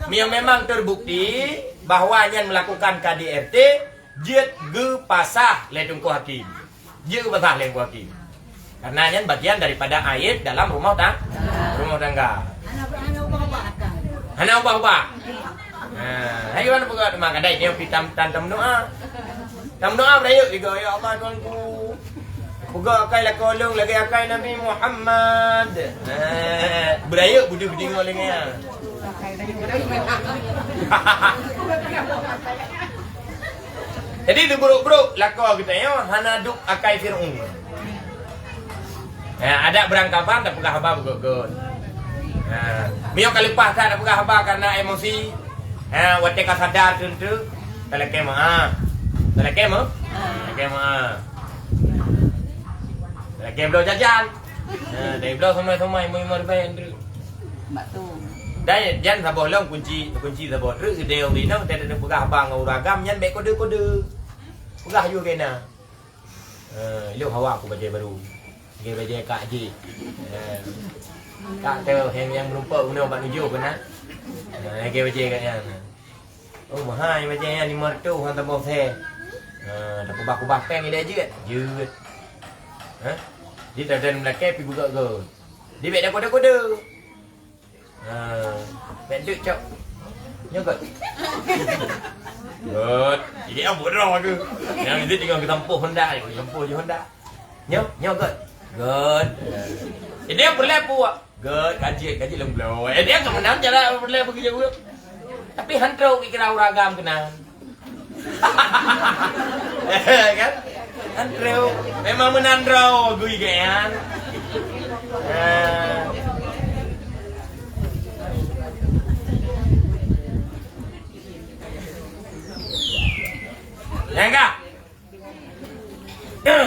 Meunyoe memang terbukti bahwa nyan melakukan K D R T, jeuet geupasah lé Teungku Hakim. Jeuet geupasah lé Teungku Hakim. Karena nyan bagian daripada aib dalam rumah tang-, rumah tangga. Hana, hana ubah-ubah akai. Hana ubah-ubah. Ha, hai wan peugah teuma kadai dia pi tam, tam, tam doa. Tam doa beurayeuk juga, "Ya Allah Tuhanku, peugah akai lakoe lôn lagèe akai Nabi Muhammad." Ha, beurayeuk beudeuh deungoe lé nyan. Jadi, teubrok-brok lakoe geutanyoe hana duek akai Fir'aun. Ha, adak beurangkaban tapeugah haba beugöt-göt. Ha, meunyoe ka leupah that tapeugah haba kareuna emosi, ha, watèe ka sadar teuntu, talakèe meu'ah. Talakèe meu'ah? Talakèe meu'ah. Talakèe bloe jajan. Ha, dari bloe somai-somai, imong-imong ribèe, Andrew. Bak tu. Dan jan saboh lom kunci, kunci saboh treuk geude ureueng inong, teuka peugah haba ngon ureueng agam nyan bèk kode-kode. Peugah ju keu na. Eh, ilôn hawa ku bajèe baru. Lagèe bajèe kak jih. Eh, kak teuh nyang, nyang meurumpok guna bak nujoh keunan. Eh, lagèe bajèe kak nyan. Oh, mahai bajèe nyan limong reutôh han saboh sè. Eh, tapeubah-kubah pèng ilèe jeuet. Jeuet. Hah? Di dadan meulakèe pi beugöt-göt. Di bèk dakode-kode. Ha, bèk deuk cok. Nyoe göt. Göt. Jadi apa droe aku? Nyang itu tinggal geutampoh Honda, geutampoh je Honda. Nyoe, nyoe göt. Göt. Jadi yang peureulèe puak. Göt, kaji, kaji lom bloe. Jadi yang kemenang cara peureulèe begitu. Tapi han trok kira uragam keunan. Kan? Kan trok. Memang meunan droe gui geuh nyan. Eh. Nyang ka?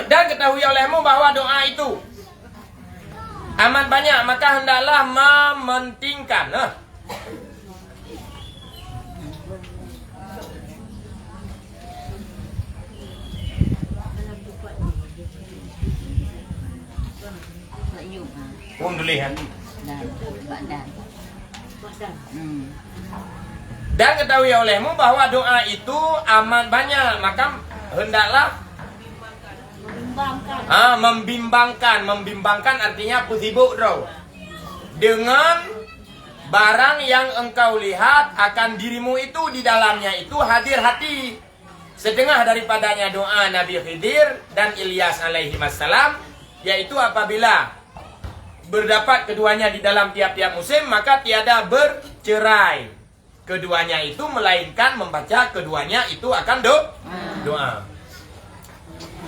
Dan ketahui olehmu bahwa doa itu amat banyak, maka hendaklah mementingkan. Nah. Pun tulis, kan? Dan, bak dan. Hmm. Dan ketahui olehmu bahwa doa itu amat banyak, maka hendaklah, ah, membimbangkan. Membimbangkan artinya peusibok droe. Dengan barang yang engkau lihat akan dirimu itu, di dalamnya itu hadir hati. Setengah daripadanya doa Nabi Khidir dan Ilyas alaihi wassalam, yaitu apabila berdapat keduanya di dalam tiap-tiap musim, maka tiada bercerai keduanya itu, melainkan membaca keduanya itu akan do-, doa.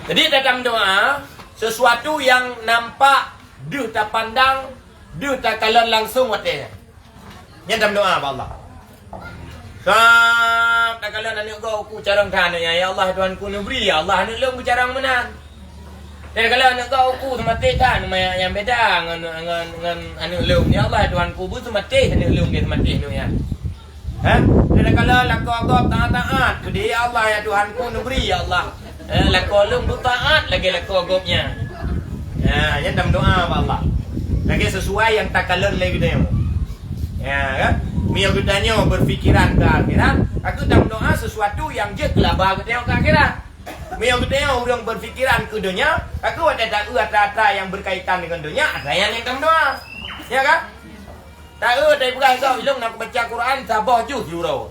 Jadi, dalam doa, sesuatu yang nampak deuh tapandang, deuh takalon langsung watèe nyan. Nyan tameudoa bak Allah. Sab takalon aneuk gob ku carông that aneuk nyan, "Ya Allah, Tuhanku, neubri, ya Allah, aneuk lôn beucarông meunan." Takalon aneuk gob ku seumatéh that, nyan beda ngon, ngon, ngon aneuk lôn. "Ya Allah, Tuhanku, beuseumatéh aneuk lôn lagèe seumatéh aneuk nyan." Ha? Takalon lakoe gob taat-taat, "Ya Allah, ya Tuhanku, neubri, ya Allah." Eh, lakoe lôn beutaat lagèe lakoe gobnyan. Ha, nyan tameudoa bak Allah. Lagèe sesuai nyang takalon lé geutanyoe. Ya, kan? Meunyoe geutanyoe berpikiran keu akhirat, ka keuh tameudoa sesuatu nyang jeuet keu laba geutanyoe keu akhirat. Meunyoe geutanyoe ureueng berpikiran keu donya, ka keuh watèe taeu atra-atra nyang berkaitan dengan donya, atra nyan nyang tameudoa. Ya, kan? Taeu, tapeugah lagèe ilôn na kubaca Quran saboh juz siuroe.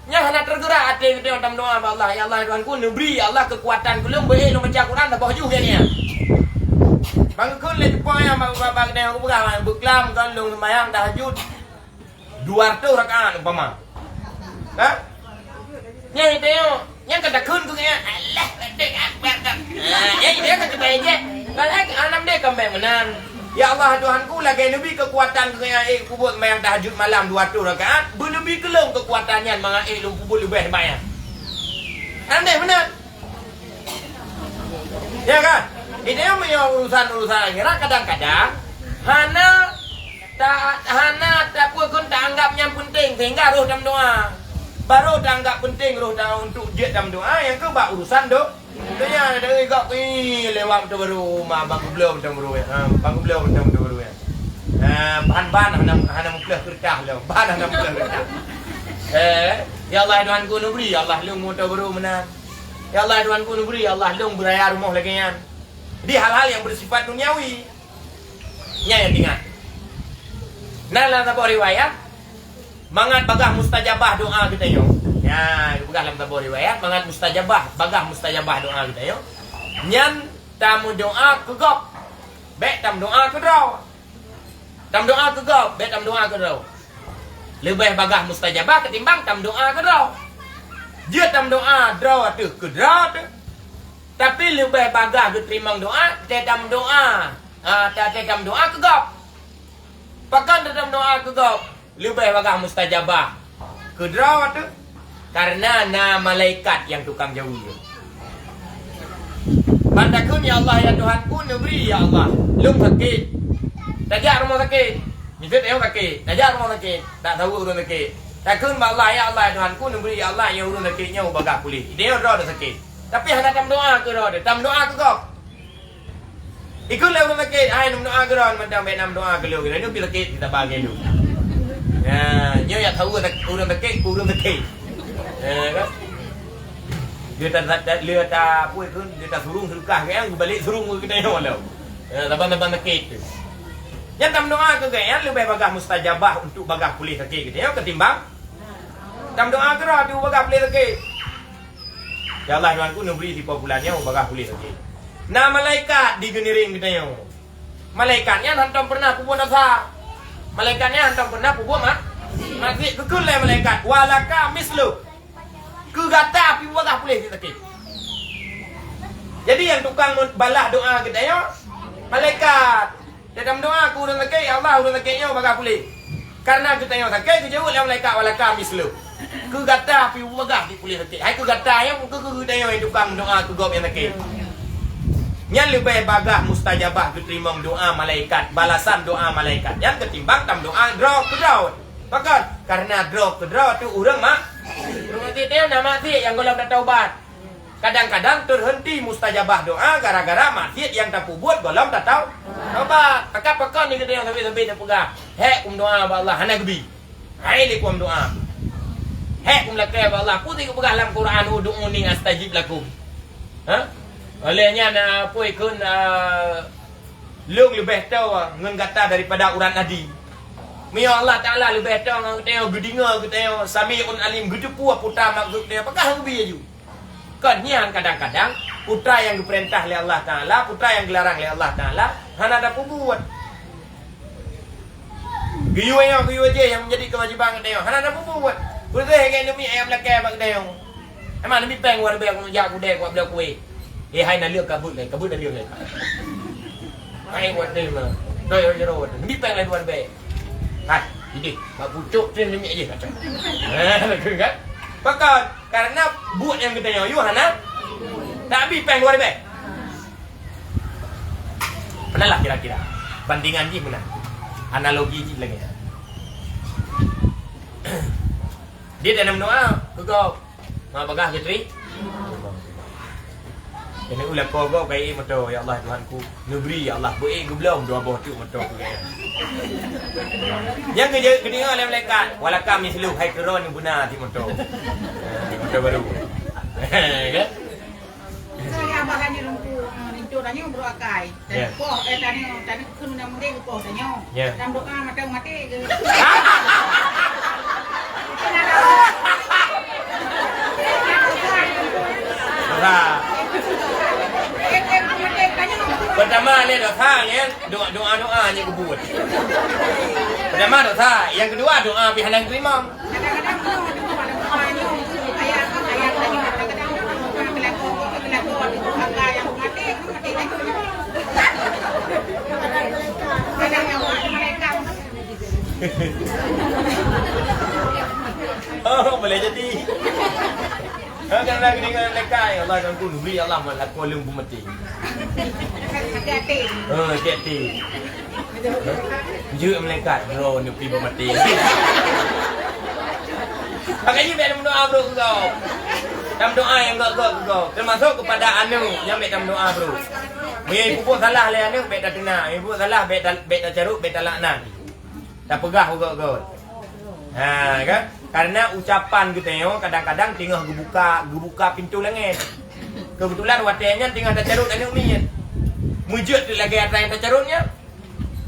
Nyan hana tergerak até geutanyoe tameudoa bak Allah, "Ya Allah, Tuhanku, neubri, ya Allah, keukuatan keu lôn beuék lôn baca Quran saboh juz nyan." Ban geukheun lé teupeu nyan bak, bak, bak geutanyoe kupeugah, beuklam kon lôn seumayang tahajud dua ratus rakaat umpama. Ha? Nyan geutanyoe, nyan ka takheun keu geutanyoe, "Allah Akbar, Akbar, Akbar." Ha, nyan geutanyoe ka geutanyoe jeh. Padahai alam deh ka meunan. "Ya Allah, Tuhanku, lagèe neubri keukuatan keu geutanyoe ék peubuet seumayang tahajud malam dua ratus rakaat, beuneubri keu lôn keukuatan nyan mangat ék lôn peubuet leubeh seumayang." Aneh benar. Ya kan? Ini yang punya urusan-urusan akhirat kadang-kadang hana ta-, hana tapeukeun taanggap nyang penting sehingga roh dalam doa. Baru taanggap penting roh dalam untuk jeuet dalam doa, yang ke bak urusan do-, donya. Dari gak ni lewat betul baru ma bang gublo betul baru ya. Ha, bang gublo betul betul baru ya. Ha, ban-ban hana, hana mupleh kertas lo. Ban hana mupleh kertas. Eh, ya Allah Tuhanku neubri, ya Allah lung moto baru meunan. Ya Allah Tuhanku neubri, ya Allah lung beuraya rumoh lagèe nyan. Jadi hal-hal yang bersifat duniawi. Nyan nyang ingat. Nah, lam saboh riwayat, mangat bagah mustajabah doa geutanyoe. Ya, geupeugah lam saboh riwayat, mangat mustajabah, bagah mustajabah doa geutanyoe. Nyan tameudoa keu gob. Bèk tameudoa keu droe. Tameudoa keu gob, bèk tameudoa keu droe. Leubeh bagah mustajabah ketimbang tameudoa keu droe. Jeuet tameudoa droe teuh keu droe teuh. Tapi leubeh bagah geuteurimong doa, teuh tameudoa. Ha, teuh, teuh tameudoa keu gob. Pakon teuh tameudoa keu gob? Leubeh bagah mustajabah keu droe teuh. Karena na malaikat nyang tukang jaweub. Ban takheun, "Ya Allah, ya Tuhanku, neubri, ya Allah. Lôn sakét." Tajak rumoh sakét. Miseue tanyoe sakét. Tajak rumoh sakét. Tak tahu ureueng sakét. Takheun bak Allah, "Ya Allah, ya Tuhanku, neubri, ya Allah, nyang ureueng sakét nyoe bagah puléh." Tanyoe droe sakét. Tapi hana tameudoa keu droe, tameudoa keu gob. Ikheun lé ureueng sakét, "Hai, neumeudoa keu droe, mantong bèk neumeudoa keu lôn. Lôn pih sakét, kita bagi lôn." Ya, nyoe jak tahu ureueng sakét, ureueng sakét. Ya, kan? Dia tak, tak, dia tak, apa ikheun, dia tak surung sedekah ke, kan? Balik surung ke kita nyoe lom. Ya, saban-saban sakét tu. Nyan tameudoa keu gobnyan leubeh bagah mustajabah untuk bagah puléh sakét geutanyoe ketimbang tameudoa keu droe tu bagah puléh sakét. Ya Allah, Tuhanku, neubri si po pulan nyoe bagah puléh sakét. Na malaikat di geuniréng geutanyoe. Malaikat nyan hantom pernah peubuet dosa. Malaikat nyan hantom pernah peubuet ma-, maksiat. Geukheun lé malaikat, "Walaka mislu." Keu gata pih bagah puléh sakét. Jadi, nyang tukang balah doa geutanyoe, malaikat. Teuh tameudoa keu ureueng sakét, "Ya Allah, ureueng sakét nyoe bagah puléh." Karena geutanyoe sakét, geujaweueb lé malaikat, "Walaka mislu." Keu gata pih bagah puléh sakét. Hai keu gata nyoe, keu, keu geutanyoe nyang tukang doa keu gob nyang sakét. Nyan leubeh bagah mustajabah geuteurimong doa malaikat, balasan doa malaikat nyan ketimbang tameudoa droe keu droe. Pakon? Karena droe keu droe tu ureueng mak-, ureueng maksiat, na maksiat nyang gohlom tataubat. Kadang-kadang teuhenti mustajabah doa gara-gara maksiat nyang tapeubuet gohlom tatau-, taubat. Maka pakon ni geutanyoe sabe-sabe tapeugah, "Hék kum doa bak Allah," hana geubi. Hai lé kum doa. "Hék kum lakèe bak Allah." Peue geupeugah lam Quran, "Ud'uni astajib lakum." Ha? Oleh nyan, ah, peue ikheun, ah, lôn leubeh toe ngon gata daripada urat nadi. Meunyoe Allah Taala leubeh toe ngon geutanyoe, geudeungoe geutanyoe, Sami'un Alim, geuteupeue peue maksud geutanyoe, pakon hana geubi laju. Kon nyan kadang-kadang peue nyang geupeurintah lé Allah Taala, peue nyang geularang lé Allah Taala, hana tapeubuet. Geuyue nyoe, geuyue jéh nyang menjadi kewajiban geutanyoe, hana tapeubuet. Peue lagèe neumi ayam lakèe bak geutanyoe. Emang neumi péng dua ribèe, jak keu udép, jak bloe kueh. Eh, hai na lheueh kabeuet lé, kabeuet na lheueh lé. Hai, watèe mah. Doi, doi, doi, watèe. Neumi péng lé dua ribèe. Hai, idéh, bak pucôk tu neumi jéh kacau. Ha, kan? Pakon? Karena buet nyang geutanyoe yue hana, tak bi péng dua ribèe. Peunalah kira-kira. Bandingan jih meunan. Analogi jih lagèe nyan. Dia dalam doa, keu gob. Ma bagah geutri. Keuneuk lakoe gob keu moto, "Ya Allah, Tuhanku, neubri, ya Allah, beu-ék geublom dua boh teuk moto keu gaya." Nyang geujeuet geudeungoe lé malaikat, "Walaka mislu, hai keu droe neubeuna si moto." Moto baru. Kan? Saya abah lagi lungku, ah, rintu tanya bro akai. Ya. Poh, eh, tanya, tanya keu undang mudeng poh tanya. Ya. Dalam doa mata mati ke? Dosa. Eh, eh, mati tanya. Pertama ni dosa ni, doa, doa, doa ni kubur. Pertama dosa, yang kedua doa pihak yang terima. Oh, boleh jadi. Kadang-kadang geudeungoe malaikat, "Ya Allah, ya ampun, bri Allah, mak lakoe lôn beumaté." Hati-hati. Eh, hati-hati. Jeuet malaikat, droe neuh pih beumaté. Makanya bèk tameudoa brôk keu gob. Tameudoa nyang gèt-gèt keu gob. Termasuk kepada aneuk, nyan bèk tameudoa brôk. Meunyoe peubuet salah lé aneuk, bèk tateunak. Meunyoe peubuet salah, bèk ta-, bèk tacharôt, bèk talaknat. Tapeugah u gèt-gèt. Ha, kan? Karena ucapan geutanyoe kadang-kadang teungoh geubuka, geubuka pintoe langèt. Keubeutulan watèe nyan teungoh tacarôt aneuk miet. Meujeuet teuk lagèe atra nyang tacarôt nyan.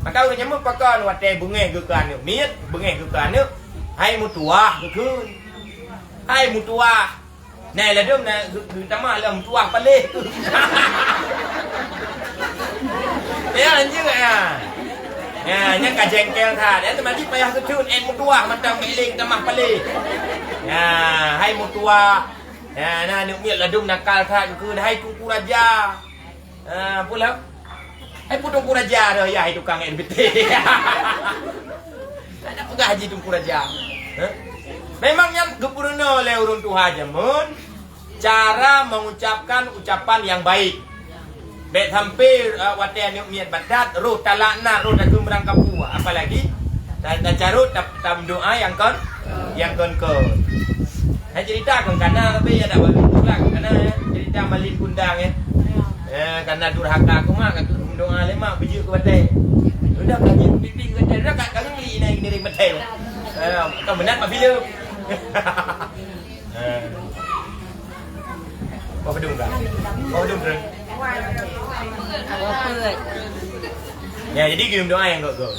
Maka ureueng nyan meupakon watèe beungèh geuh keu aneuk miet, beungèh geuh keu aneuk, "Hai meutuwah," geukheun. "Hai meutuwah." Nah, ladôm na geutamah lom tuwah paléh. Ya, anjing ya. Ya, nyan ka jengkel that. Ya, teuma jih payah geutheun, eh, meutuwah mantong bèk lé geutamah paléh. Ya, hai meutuwah. Ya, na aneuk miet ladôm nakal that geukheun, hai Teungku Raja. Ah, peue lom? Hai peue Teungku Raja dah, ya, hai tukang N P T. Tak ada peugah haji Teungku Raja. Hah? Memang nyan geupeurunoe lé ureueng tuha jameun cara mengucapkan ucapan yang baik. Bèk sampai, uh, watèe aneuk miet batat, roh talaknat, roh takheun meurangkapeue. Apalagi ta-, tacarôt, ta-, tameudoa nyang kon, nyang kon-kon. Hai cerita kon kana, tapi ya tak bagus pulang. Kana, ya, cerita malin kundang, ya. Eh, kana durhaka keu mak, ka keu meudoa lé mak, beujeuet keu batèe. Udah, ka jeuet pipi keu batèe, udah, ka, ka ngeli inan ngiring batèe. Eh, ka meunan mak filem. Eh. Apa pedung ka? Apa pedung, Bro? Apa? Ya, jadi geumeudoa nyang gèt-gèt.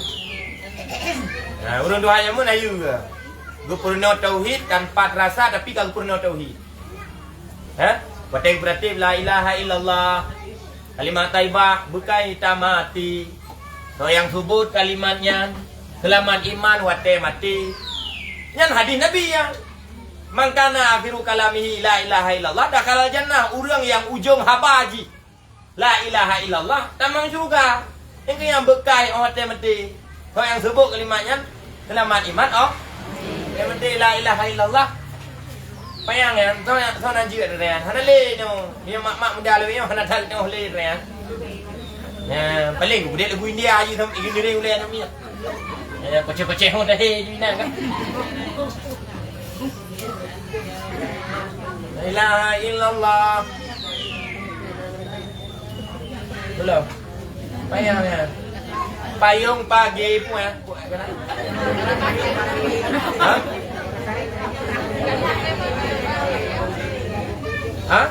Nah, ureueng tuha jameun ayeue. Geupeurunoe tauhid tanpa terasa, tapi ka geupeurunoe tauhid. Ha? Watèe geupeuratéb la ilaha illallah, kalimat thaibah, beukai tamati. Soe nyang seubut kalimat nyan, seulamat iman watèe maté. Nyan hadih Nabi nyan. "Man kana akhiru kalamihi la ilaha illallah, dakhalal jannah." Ureueng nyang ujông haba jih la ilaha illallah, tamong syeuruga. Nyang keu nyang beukai 'oh watèe maté. Soe nyang seubut kalimat nyan, seulamat iman 'oh watèe maté, la ilaha illallah. Payang nyan, soe nyang, soe nyang jeuet nyan. Hana lé nyoe. Nyoe mak-mak muda lawét nyoe hana that nyoe lé nyan. Nyan, paléng geupeudeh lagu India jih sampoe geuneureng ulèe aneuk miet. Ya, koceh-koceh ho dah he, di na kan. La ilaha illallah. Belum. Payah, ya. Payung pagi pun, ya. Ha? Ha?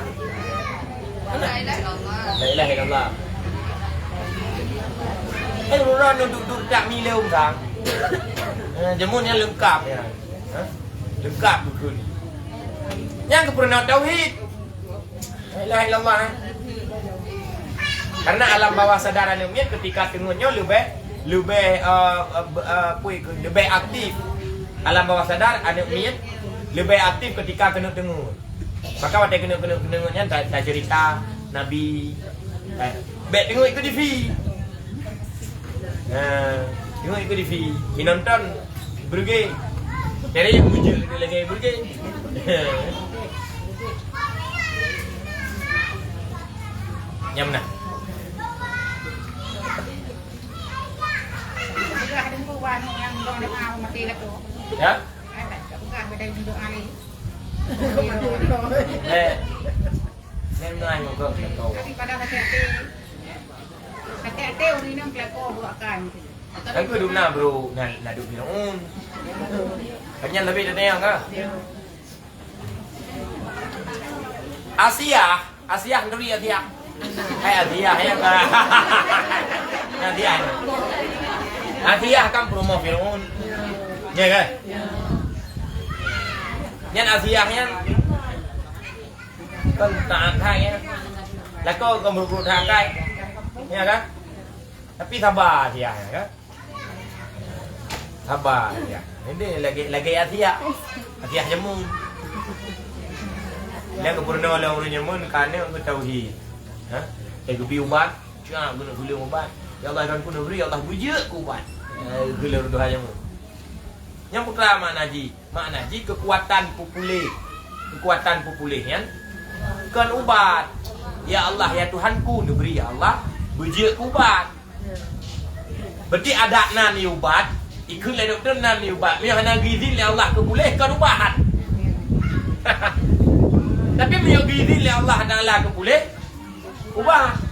La ilaha illallah. Eh, ureueng nyoe duek-duek tak mileu ureueng. Eh, jameun nyan leungkap nyan. Ha? Leungkap buku ni. Nyan geupeurunoe tauhid. La ilaha illallah, eh. Karena alam bawah sadar aneuk miet ketika teungeut nyoe leubeh, leubeh, eh, eh, be-, eh, pui ke, leubeh aktif. Alam bawah sadar aneuk miet leubeh aktif ketika keuneuk teungeut. Maka watèe keuneuk, keuneuk, keuneuk nyan ta-, taceurita Nabi. Eh, bèk teungeut ikeue T V. Nah, teungeut ikeue T V. Inonton Brigade. Kira nyang muncul tu lagi Brigade. Nyang mana? Peugah deungon wan nyang dong doa mati lah tu. Ya? Ai tak peugah beda doa lain. Eh. Nyan ngai meukeue keu kau. Tapi pada hati-hati. Hati-hati ureueng inong kelakoe buat kan. Kan keu dum na bro, na, na duek Firaun. Kan nyan lebih dari yang ka. Asiah, Asiah nuri Asiah. Hai Asiah ya ka. Asiah. Asiah kan promo Firaun. Ya kan? Nyan Asiah nyan. Kon taat hai, ya. Lakoe kon brok-brok that kai. Ya kan? Tapi saba Asiah, ya kan? Saba Asiah. Ini lagi, lagi Asiah. Asiah jameun. Dia geupurunoe lé ureueng jameun ka aneuk geutauhid. Ha? Eh, geubi ubat, cak geuneuk gulong ubat. Ya Allah, kan pun beri, ya Allah, beujeuet keu ubat. Eh, geulong doa jameun. Nyang putra makna jih. Makna jih keukuatan peupuléh. Keukuatan peupuléh nyan kon ubat. Ya Allah, ya Tuhanku, neubri, ya Allah, beujeuet keu ubat. Berarti adat nan ubat, ikheun lé dokto nan ubat. Meunyoe hana geuizin lé Allah keu puléh, kon ubat. Tapi meunyoe geuizin lé Allah Taala keu puléh, ubat.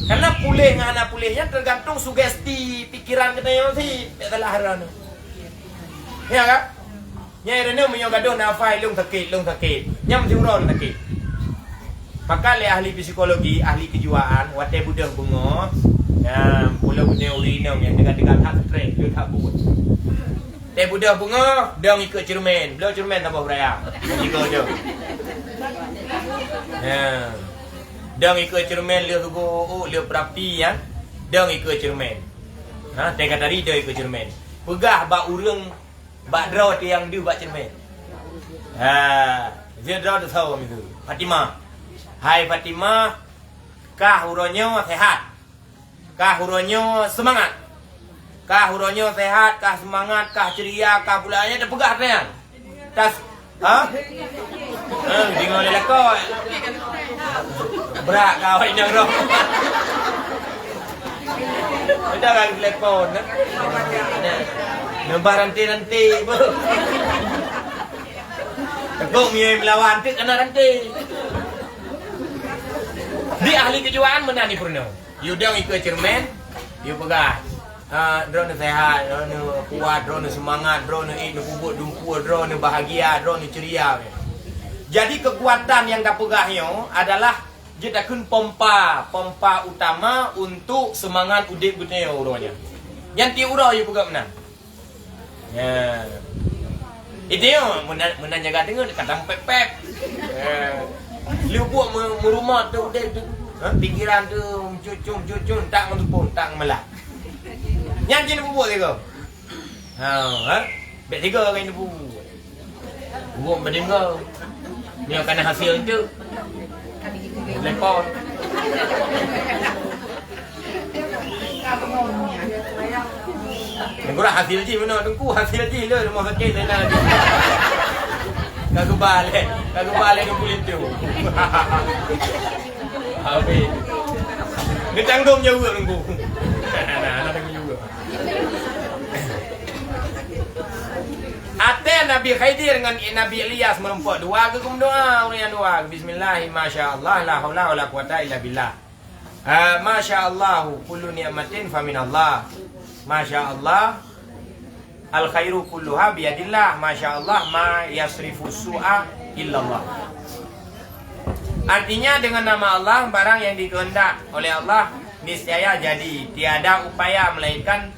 Karena puléh ngon hana puléh nyan tergantung sugesti pikiran geutanyoe cit. Bèk salah droeneuh. Ya kan? Nyan droeneuh meunyoe gadôh nafai, "Lôn sakét, lôn sakét." Nyan meusti uroe lôn sakét. Maka lé ahli psikologi, ahli kejiwaan, watèe beudôh beungoh, nyan, pulo beuneuh ureueng inong nyang teuga-teuga that stres, lheueh that buet. Watèe beudôh beungoh, dong ikeue ceureumen. Bloe ceureumen saboh beuraya. Tiga jeuem. Nyan. Dong ikeue ceureumen, lheueh sugoh, oh, lheueh perapi, ya. Dong ikeue ceureumen. Ha, teuka tari dong ikeue ceureumen. Peugah bak ureueng bak droe teuh nyang deuh bak ceureumen. Ha, lheueh droe teuh sawa miseue. Fatimah. "Hai Fatimah, kah uroe nyoe sehat. Kah uroe nyoe seumangat. Kah uroe nyoe sehat, kah seumangat, kah ceria, kah pula." Nyan teupeugah teuh nyan. Tas, ha? Eh, deungoe lé lakoe. Brat ka awak inong roh. Udah kan telepon, eh? Nambah ranté-ranté, bu. Teupeu meunyoe meulawan teuk kana ranté. Di ahli kejiwaan meunan di peurunoe. Yue dong ikeue ceureumen, yue peugah, "Ah, droeneuh sehat, droeneuh kuat, droeneuh seumangat, droeneuh ék neupeubuet dumpeue, droeneuh bahagia, droeneuh ceria." Jadi keukuatan nyang tapeugah nyoe adalah jeuet takheun pompa, pompa utama untuk seumangat udép geutanyoe uroe nyan. Nyan tiep uroe yue peugah meunan. Ya. Itu meunan, meunan jaga teungeut, kadang pep-pep. Ya. Lubuk me-, meurumah tu, udép tu. Ha, pikiran tu, cucung, cucung, tak ngeutupung, tak ngemelah. Nyan jih peubuet tiga. Ha, ha? Bèk tiga kali peubuet. Buet berdengga. Nyoe kana hasil tu. Telepon. Nggurah hasil jih meunoe, Teungku, hasil jih le, rumah sakit le na. Ka geuba lé, ka geuba lé Teungku linto. Habis. Geutanggung jaweueb, Teungku. Nah, nah, tanggung jaweueb. Até Nabi Khidir ngon Nabi Ilyas meurumpok dua, geugum doa, ureueng nyang dua. Bismillah, masya Allah, la haula wala quwata illa billah. Ah, masya Allah, kullu ni'matin faminallah. Masya Allah, al khairu kulluha biyadillah. Masya Allah, ma yasrifu su'a illallah. Artinya, dengan nama Allah, barang yang dikehendak oleh Allah niscaya jadi. Tiada upaya melainkan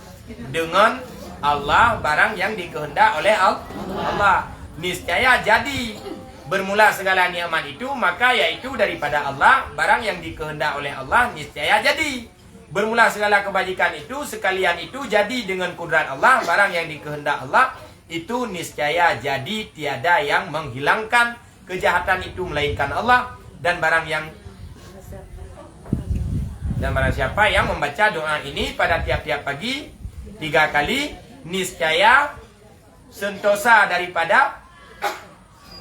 dengan Allah, barang yang dikehendak oleh Al-, Allah niscaya jadi. Bermula segala nikmat itu, maka yaitu daripada Allah, barang yang dikehendak oleh Allah niscaya jadi. Bermula segala kebajikan itu, sekalian itu jadi dengan kudrat Allah, barang yang dikehendak Allah itu niscaya jadi, tiada yang menghilangkan kejahatan itu melainkan Allah, dan barang yang, dan barang siapa yang membaca doa ini pada tiap-tiap pagi tiga kali, niscaya sentosa daripada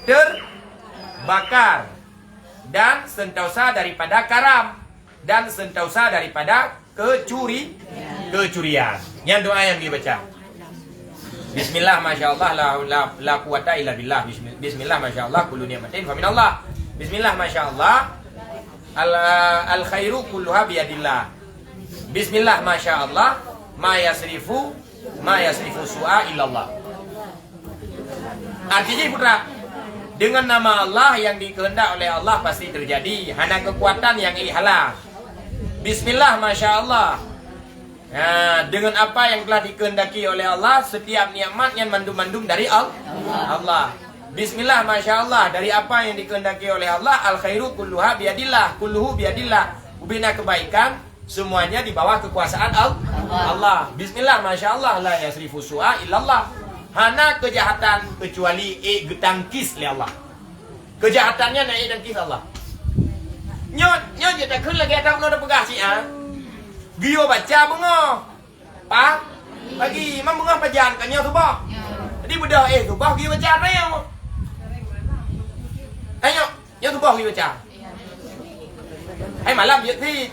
terbakar dan sentosa daripada karam dan sentosa daripada kecuri-, kecurian. Nyan doa nyang dibaca. Bismillah, masya Allah, la, la, la quwata illa billah. Bismi-, bismillah, masya Allah, kullu ni'matin faminallah. Bismillah, masya Allah, al, al khairu kulluha biyadillah. Bismillah, masya Allah, ma yasrifu, ma yasrifu su'a illallah. Artinya, putra, dengan nama Allah yang dikehendak oleh Allah pasti terjadi. Hana kekuatan yang ikhlas. Bismillah, masya Allah. Nah, dengan apa yang telah dikehendaki oleh Allah, setiap nikmat nyan mandum-mandum dari Al-, Allah. Bismillah, masya Allah, dari apa yang dikehendaki oleh Allah, al khairu kulluha biyadillah, kulluhu biyadillah. Ubena kebaikan, semuanya di bawah kekuasaan Al-, Allah. Bismillah, masya Allah, la yasrifu su'a illallah. Hana kejahatan kecuali ék geutangkis lé Allah. Kejahatan nyan na ék tangkis Allah. Nyoe, nyoe jeuet takheun lagèe ata unoe tapeugah siat. Geuyue baca beungoh. Pa-, pagi, memang beungoh pajan, ka nyoe suboh. Jadi beudôh, eh, suboh geuyue baca nyoe. Tanyoe, nyoe suboh geubaca. Hai malam jeuet cit.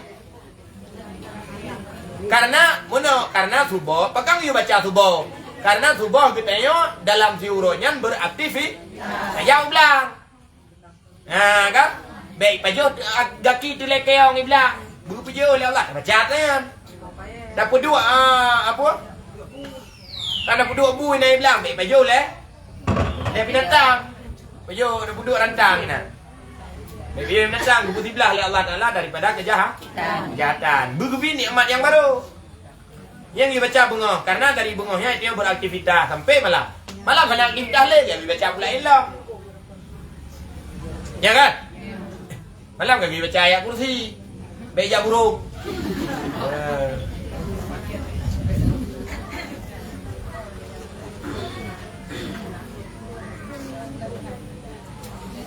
Karena, meunoe, karena suboh, pakon geubaca suboh? Karena suboh geutanyoe dalam siuroe nyan beraktivitas. Saja u blang. Ha, kan? Bèk pajoh, ah, gaki teulakèe ong i blang. Beupajoh lé Allah, baca nyan. Tapeuduek, ah, apa? Kan tapeuduek bu inan i blang, bèk pajoh lé. Lé binatang. Pajoh, tapeuduek rantang inan. Bèk pajoh binatang, geupeusiblah lé Allah Taala daripada keujaha-, kejahatan. Beugeubri nikmat nyang barô. Nyang geubaca beungoh, karena dari beungoh nyan itu yang beraktivitas sampai malam. Malam hana aktivitas lé, nyang geubaca pula ilok. Ya kan? Malam kan geubaca ayat kursi. Baik jak burung.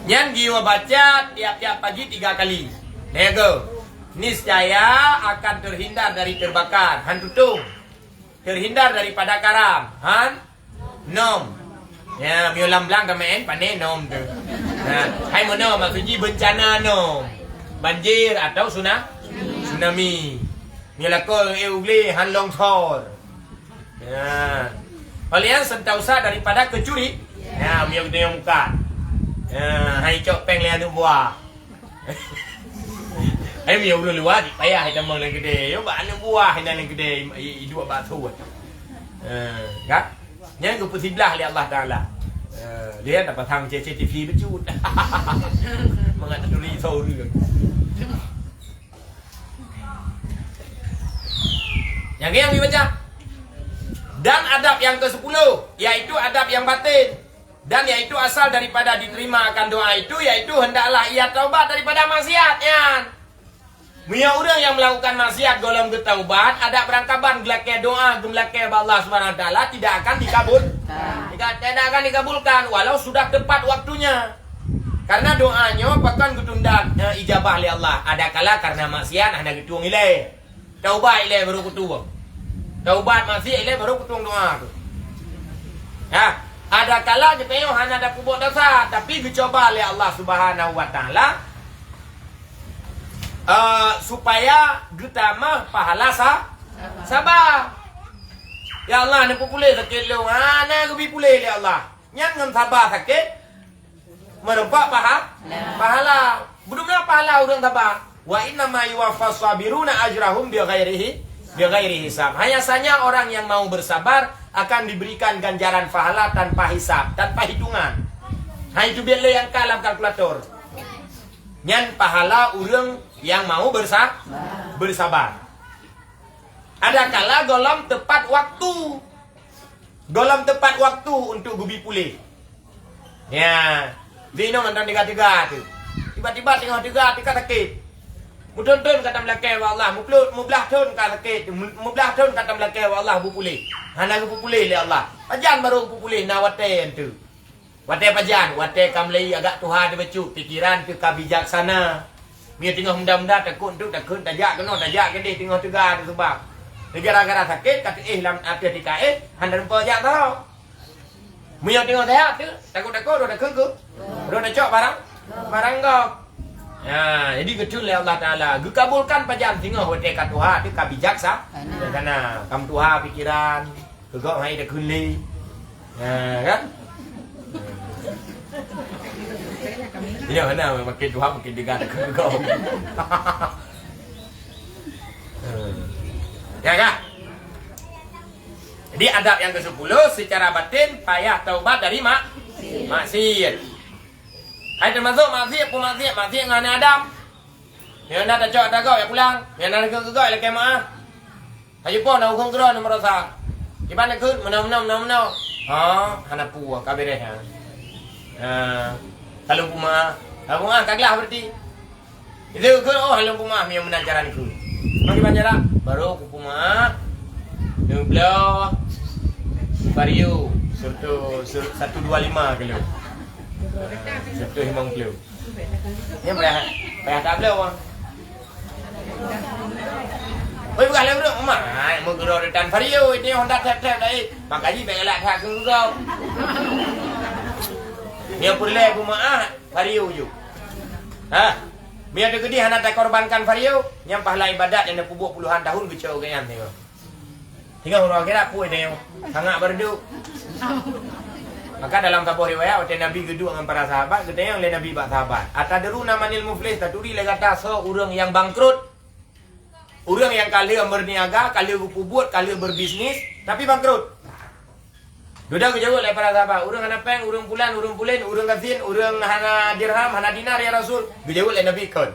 Nyan geubaca tiap-tiap pagi tiga kali. Lego. Niscaya akan terhindar dari terbakar, han tutong. Terhindar daripada karam, han nom. Ya, meunyoe lam blang ka meu'en, pane nom tu. Nah, hai meunoe maksud jih bencana nom. Banjir atau suna-, tsunami. Meunyoe lakoe éh u glé, han longsor. Ya. Paléng santausa daripada kecuri. Ya, meunyoe geutanyoe muka. Ya, hai cok péng lé aneuk buah. Hai meunyoe ureueng luwa jipayah itamong lam keudè. Yo bak aneuk buah inan lam keudè i, i, iduek bak thon. Eh, kan? Nyan geupeusiblah lé Allah Taala. Eh, dia tapasang C C T V bacut. Mangat taturi soe ureueng. Nyang nyang dibaca. Dan adab yang kesepuluh, yaitu adab yang batin. Dan yaitu asal daripada diterima akan doa itu, yaitu hendaklah ia taubat daripada maksiat nyan. Meunyoe ureueng nyang melakukan maksiat gohlom geutaubat, adak beurangkaban geulakèe doa, geumeulakèe bak Allah Subhanahu Wa Taala tidak akan dikabul, tidak, tidak akan dikabulkan walau sudah tepat waktunya. Karena doa nyoe pakon geutunda, eh, ijabah lé Allah. Adakala karena maksiat hana geutueng ilèe. Taubat ilèe baru kutueng. Taubat maksiat ilèe baru kutueng doa tu. Ya, adakala geutanyoe hana tapeubuet desya, tapi geucuba lé Allah Subhanahu Wa Taala, eh, supaya geutamah pahala sa-, saba. Ya Allah, neupeupuléh sakét lôn, hana geubi puléh lé Allah. Nyan ngon saba sakét, meureumpok paha-, pahala. Beudôh na pahala ureueng saba. "Wa innama yuwaffas sabiruna ajrahum bighairihi, bighairi hisab." Hanya saja orang yang mau bersabar akan diberikan ganjaran pahala tanpa hisab, tanpa hitungan. Hai teubiet lé angka lam kalkulator. Nyan pahala ureueng nyang mau bersa-, bersabar. Adakala gohlom tepat waktu. Gohlom tepat waktu untuk geubi puléh. Ya, di inong mantong teuga-teuga tu. Tiba-tiba teungoh teuga, teuka sakét. Meuthon-thon ka tameulakèe bak Allah, meuploh-, meublah thon ka sakét, meublah thon ka tameulakèe bak Allah beupuléh. Hana geupeupuléh lé Allah. Pajan barô geupeupuléh, na watèe nyan tu. Watèe pajan, watèe ka meulayeue agak tuha teuh bacut, pikeran teuh ka bijaksana. Meunyoe teungoh muda-muda, takot enteuk, takot tajak keunoe, tajak keudeh, teungoh teuga teuh seubab. Gara-gara sakét, ka teuéh lam ateueh tika éh, hana teumpat jak teuh. Meunyoe teungoh sehat teuh, takot-takot, roh takheun keu, roh tacok barang, barang gob. Ya, jadi geutheun lé Allah Taala, geukabulkan pajan teungoh watèe ka tuha teuh, ka bijaksa-, bijaksana. Ka meutuha pikeran. Keu gob hai takheun lé. Ha, kan? Tidak, mana makin tuha makin teuga takheun keu gob. Ya, kan? Jadi, adab yang kesepuluh, secara batin payah taubat dari mak-, maksiat. Hai termasuk maksiat, pun maksiat, maksiat ngon aneuk Adam. Nyang na tacok ata gob, ya pulang. Nyang na takheun keu gob, lakèe meu'ah. Ka jipong na ukeue keudroe na meurosa. Kiban takheun meunoe, meunoe, meunoe, meunoe. Ha, hana peue, ka beureh, ha. Ha, ka lôn peumeu'ah. Ka lôn peumeu'ah, ka glah berarti. Itu kheun, oh, hana lôn peumeu'ah, meunyoe meunan cara neukheun. Bagaimana cara? Baru kupeumeu'ah. Neubloe Vario, seratus, seratus dua lima kilo. Seratus lima puluh. Nyan payah, payah tabloe, wah. Oi, peugah lé ureueng, "Mak, ai, meugeudong di tan Vario, ini Honda thèp-thèp dah, eh." Maka jih bèk galak that keu geuh. Nyang peureulée geumeu'ah, vario ju. Ha? Meunyoe teukeudi hana takorbankan vario, nyang pahala ibadat nyang neupeubuet puluhan tahun geucok geuh nyan tengok. Singoh uroe akhirat peue teunyong, sangat beureuduk. Maka dalam saboh riwayat, watée Nabi geuduek ngon para sahabat, geutanyong lé Nabi bak sahabat, "Atadruna manil muflis?" Taturi lé gata soe ureuëng nyang bangkrut? Ureuëng nyang ka lheueh meurniaga, ka lheueh geupeubuet, ka lheueh beubisnis, tapi bangkrut. Dudoe geujaweueb lé para sahabat, "Ureuëng hana péng, ureuëng pulan, ureuëng pulen, ureuëng gasien, ureuëng hana dirham, hana dinar, ya Rasul." Geujaweueb lé Nabi, "Kon."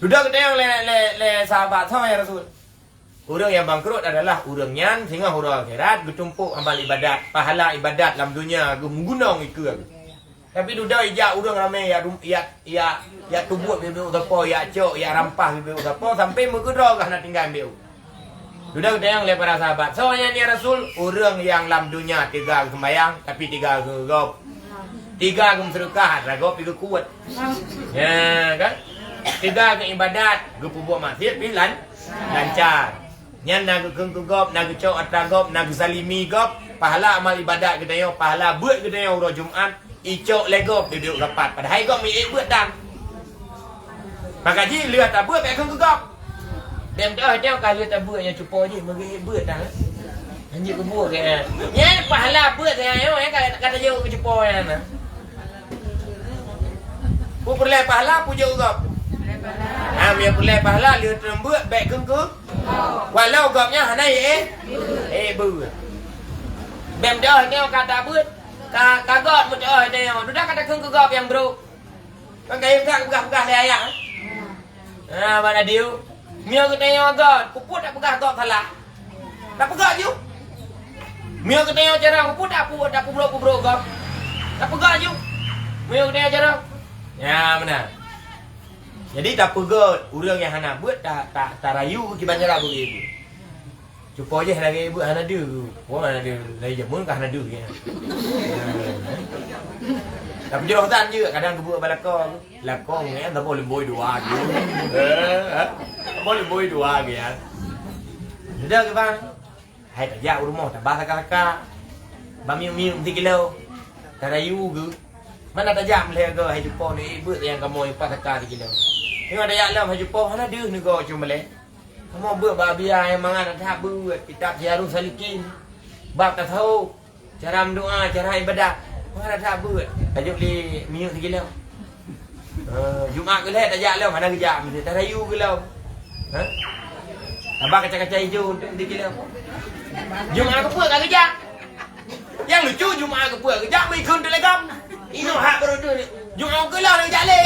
Dudoe geutanyong lé, lé, lé sahabat, "Soe, ya Rasul?" "Ureuëng nyang bangkrut adalah ureuëng nyan singoh uroe akhirat geutumpok amal ibadat, pahala ibadat lam donya geuh meugunong ikeue." Tapi dudoe ijak ureuëng ramé, yak rum-, yak, yak, yak tubuet bibéu sapo, yak cok, yak rampah bibéu sapo, sampai meukeudroe geuh hana tinggai bibéu. Dudoe geutanyong lé para sahabat, "Soe nyan, ya Rasul?" "Ureuëng nyang lam donya teuga geuh seumbahyang, tapi teuga geuh gob. Teuga geuh meuseudeukah, atra gob pi geukuet." Ya kan? "Teuga geuh ibadat, geupeubuet maksiat pi lan-, lancar." Nyan na geukheun keu gob, na geucok atra gob, na geusalimi gob, pahala amal ibadat geutanyoe, pahala beuet geutanyoe uroe Jumat, icok lé gob duek-duek rapat. Padahai gob meuék beuet dang. Maka jih lheueh tabeuet bèk kheun keu gob. Bèk meudoh tanyoe ka lheueh tabeuet nyan cupo jih meuék beuet dang. Lanjut keu buet, eh. Nyan pahala beuet tanyoe, eh, ka, ka tajok keu cupo nyan na. Peue peureulèe pahala, peue jok gob? Ha, meunyoe peureulèe pahala, lheueh teureumbeuet, bèk kheun keu. Walau gob nyan hana ék, ék beuet. Bèk meudoh tanyoe ka tabeuet, ka, ka gob meudoh tanyoe. Dudoe ka takheun keu gob nyang brôk. Kan kayém that geupeugah-peugah lé ayah, eh? Ha, bak radio. Meunyoe geutanyoe gob, keupeue tapeugah gob salah? Tapeugah ju. Meunyoe geutanyoe carông, keupeue tapu-, tapeubrôk-peubrôk gob? Tapeugah ju. Meunyoe geutanyoe carông. Ya, meunan. Jadi, tapeugah ureueng nyang hana beuet, ta-, ta-, tarayu kiban cara beuet. Cupo jih lagèe beuet hana deuh. Wah, hana deuh. Lagèe jameun ka hana deuh, ya. Tapi jroh tan jeuet, kadang geubeuet bak lakoe. Lakoe nyan saboh lumbôi dua geuh. Eh, eh. Saboh lumbôi dua geuh, ya. Sudah ke, Bang? Hai tajak u rumoh, tabah saka-saka. Bak miyup-miyup sikilo. Tarayu geuh. Mana tajak meulhèe goe hai cupo ni, eh, beuet nyang kamoe pat saka sikilo. Tengok tajak lom hai cupo, hana deuh neugo cu meulhèe. Kamoe beuet bak Abiya nyang mangat that beuet, kitab Siyarus Salikin, bab tasawuf, cara meudoa, cara ibadat. Mangat that beuet. Tajok lé miyup sikilo. Eh, Jumat keu lhèe tajak lom, hana geujak meuseujid. Tarayu geuh lom. Ha? Tabah kaca-kaca ijo untuk sikilo. Jumat keupeue ka geujak? Nyang lucu, Jumat keupeue geujak, meuikheun telegam. Inoe hak beureudu ni. Jumat keupeue lah geujak lé.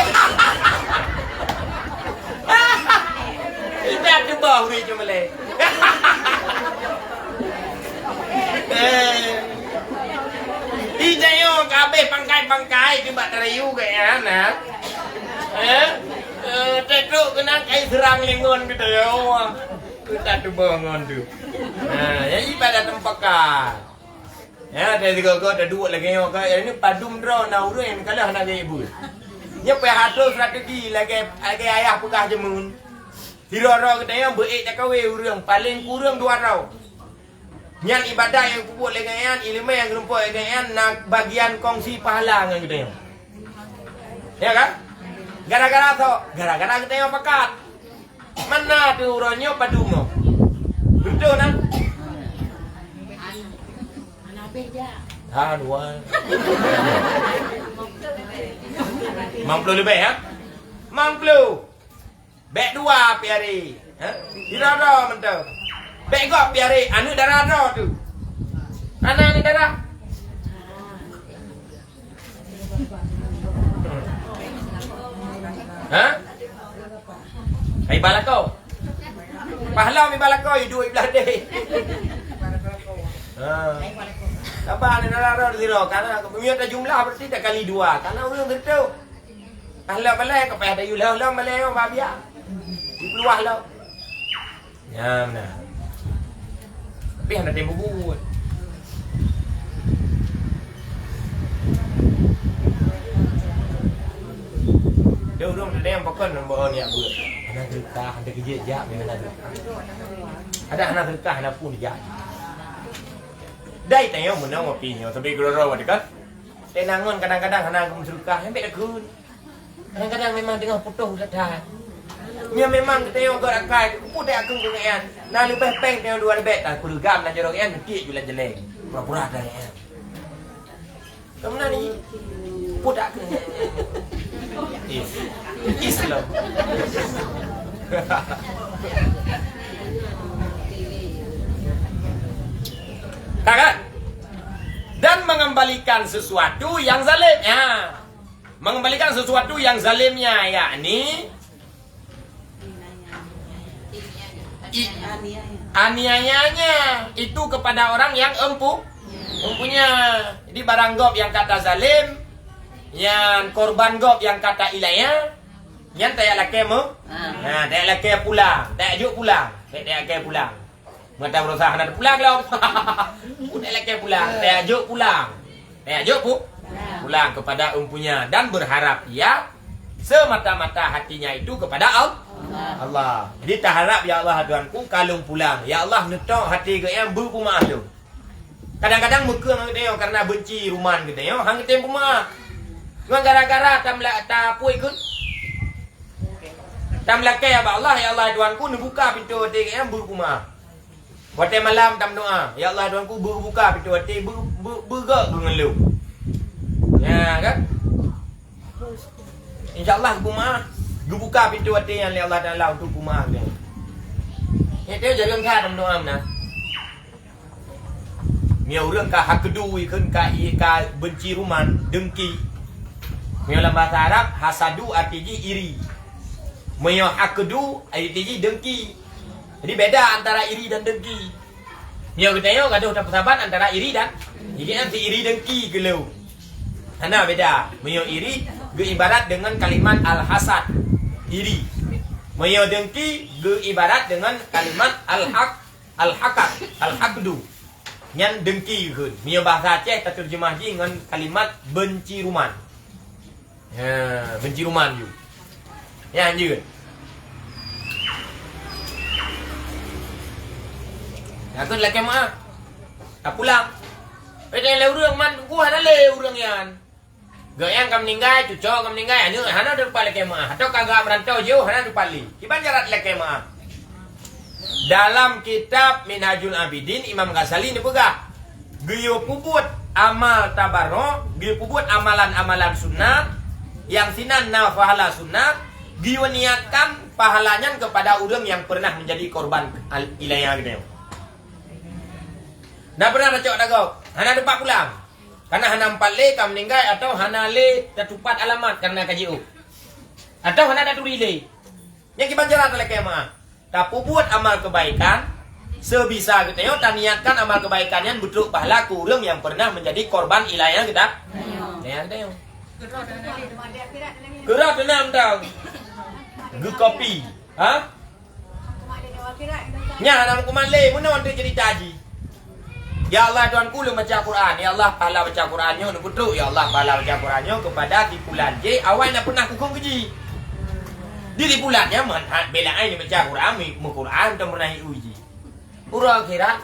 Intat teuboh uri Jumelé. Eh. Itanyoe ka abéh pangkai-pangkai nibak tarayu geuh nyan, ha? Eh? Eh, tetrok keunan kai seurang lé ngon geutanyoe. Intat teuboh ngon tu. Ha, nyang ibadat teumpeukah. Ya, dari tiga-tiga taduek lagèe nyoe ka, ya, ini padum droe na ureueng nyang ka lheueh hana geuék beuet. Nyoe payah atur strategi lagèe, lagèe ayah peugah jameun. Sidroe-droe geutanyoe beuék takawé ureueng, paleng kureueng dua droe. Nyan ibadat nyang peubuet lagèe nyan, ileumèe nyang geurumpok lagèe nyan, na bagian kongsi pahala ngon geutanyoe. Ya kan? Gara-gara soe? Gara-gara geutanyoe pakat. Mana tu uroe nyoe padum nyoe? Beutôi na? Ha, dua. Limong ploh leubeh, ha? Limong ploh. Bèk dua piari. Ha? Sidroe-droe mantong. Bèk gob piari. Aneuk dara droe tu. Hana aneuk dara. Ha? Hai bak lakoe. Pahala mi bak lakoe, iduek i blah deh. Ha. Saban ni dara-dara di sira. Karena meunyoe tajumlah berarti takali dua. Karena ureueng sireutoh. Pahala balai ka payah tayue lom-lom balai nyoe bak biak. Dipeuluah lom. Nyan meunan. Tapi hana tem bubuet. Deuh ureueng teudeung pakon ngon boh nyak beuet. Hana seudeukah, hana keujeuet jak, hana seudeukah. Adak hana seudeukah, hana pun jak. Dai tanyoe meunong api nyoe, sabe keudroe-droe watèe ka. Teuh na ngon kadang-kadang hana geumeuseudeukah, nyang bèk takheun. Kadang-kadang memang teungoh putôh that-that. Nyan memang geutanyoe göt akai, keupeue takheun keu nyan. Na leubeh péng tanyoe dua leubeh, tapi peureuga meunan jaroe nyan, neutiek ju lam jalè. Pura-pura that nyan. Kamu na ni? Peue takheun? Is. Is lom. Ka, kan? Dan mengembalikan sesuatu yang zalim. Ya. Mengembalikan sesuatu yang zalimnya, yakni i-, aniayanya itu kepada orang yang empu-, empunya. Jadi barang gob nyang ka tazalim, nyan korban gob nyang ka tailayah, nyan tajak lakèe meu-, ha, tajak lakèe pulang, tajak jok pulang, tajak lakèe pulang. Mata berusaha hana pulang lom. Pun lakèe pulang, tajak jok pulang. Tajak jok pu-, pulang kepada empunya dan berharap ia semata-mata hatinya itu kepada Al-, Allah. Jadi taharap, "Ya Allah, Tuhanku, ka lôn pulang. Ya Allah, neutok hati geuh nyang beupeumeu'ah lôn." Kadang-kadang meukeue ngon geutanyoe karena benci ruman geutanyoe, han geutem peumeu'ah. Ngon gara-gara tam la-, tapui kheun. Tam lakèe bak Allah, "Ya Allah, Tuhanku, neubuka pintoe até geuh nyang beupeumeu'ah." Watèe malam tameudoa, "Ya Allah, Tuhanku, beubuka pintoe até, beu-, beu-, beugok geuh ngon lôn." Ya, kan? Insya Allah geupeumaaf, geubuka pintoe até nyan lé Allah Taala untuk peumaaf nyan. Nyan teuh jareueng that tameudoa meunan. Meunyoe ureueng ka hakdu ikheun ka i-, ka benci ruman, dengki. Meunyoe lam bahasa Arab, hasadu arti jih iri. Meunyoe hakdu arti jih dengki. Jadi beda antara iri dan dengki. Nyoe geutanyoe gadoh tapeusaban antara iri dan, jadi nyan si iri dengki keu lôn. Hana beda. Meunyoe iri geuibarat deungon kalimat al-hasad, iri. Meunyoe dengki geuibarat deungon kalimat al-haq, al-hakad, al-hakdu. Nyan dengki kheun. Meunyoe bahasa Aceh tateurjeumah jih ngon kalimat benci ruman. Ha, benci ruman ju. Nyan jeuet. Takheun lakèe meu'ah. Tapulang. Beda lé ureueng man, ku hana lé ureueng nyan. Geuh nyang ka meuninggai, cuco ka meuninggai, aneuk hana teupat lakèe meu'ah. Atau ka geumeurantau jauh, hana teupat lé. Kiban jarat lakèe meu'ah. Dalam kitab Minhajul Abidin, Imam Ghazali neupeugah, geuyue peubuet amal tabarok, geuyue peubuet amalan-amalan sunat, nyang sinan na pahala sunat, geuyue niatkan pahala nyan kepada ureueng nyang pernah menjadi korban al-, ilayah geutanyoe. Na pernah tacok dagoe, hana teupat pulang. Karena hana meupat lé ka meuninggai atau hana lé tatupat alamat karena ka jiôh. Atau hana taturi lé. Nyan kiban jarat lakèe meu'ah. Tapeubuet amal keubaikan, seubisa geutanyoe taniatkan amal keubaikan nyan beutrok pahala keu ureueng nyang pernah menjadi korban ilayah geuta-, ilayah geutanyoe. Keurah teunam tau. Geukopi. Ha? Nyan hana meukuman lé, meunoe teuh cerita jih. Ya Allah, Tuhanku, lôn baca Quran. Ya Allah, pahala baca Quran nyoe neupeutrok. Ya Allah, pahala baca Quran nyoe kepada si pulan. Jih, awai na pernah kukong keu jih. Di si pulan nyan manhat bela ai neubaca Quran, meu-, meu-Quran, dan pernah iui jih. Uroe akhirat,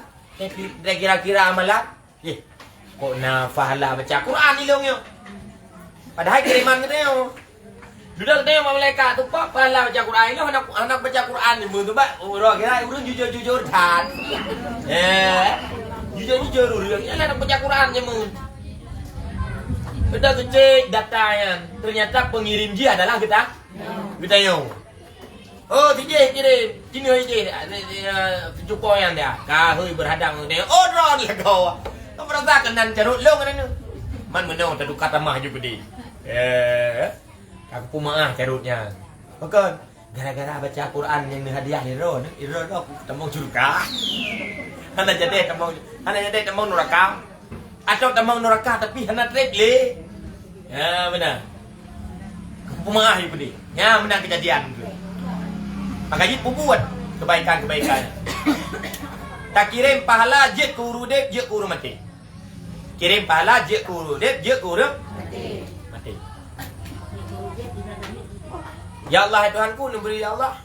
kira-kira amalan. Eh, kok na pahala baca Quran ilong nyoe? Padahai kiriman geutanyoe. Dudoe geutanyoe bak malaikat tu, "Pat pahala baca Quran ilong, hana, hana baca Quran nyoe?" Meutubat, uroe kira ureueng jujur-jujur that. Eh, jujur-jujur ureueng, nyan hana baca Quran nyoe. Dudoe geucek data nyan, ternyata pengirim jih adalah geuta-, geutanyoe. Oh, sijih kirim. Sinoe sijih. Ah, ni, ni, ah, cupo nyan dia. Ka hôi berhadang ngon dia. Oh, droe lagoe. Kau merasa keunan carôt lôn keunan tu. Man meunoe tatuka tamah ju keudeh. Eh, ka kupeumeu'ah carôt nyan. Pakon? Gara-gara baca Quran nyang neuhadiah lé droe, lé droe, droe tamong syeuruga. Hana jadi tamong, hana jadi tamong nuraka. Atau tamong nuraka tapi hana trép lé. Ya, beuna. Peumeu'ah ju peudeh. Ya, beuna keujadian tu. Maka jih peubuet kebaikan-kebaikan. Takirém pahala jeuet keu ureueng udép, jeuet keu ureueng maté. Kirém pahala jeuet keu ureueng udép, jeuet keu ureueng maté. Ya Allah, ya Tuhanku, neubri ya Allah.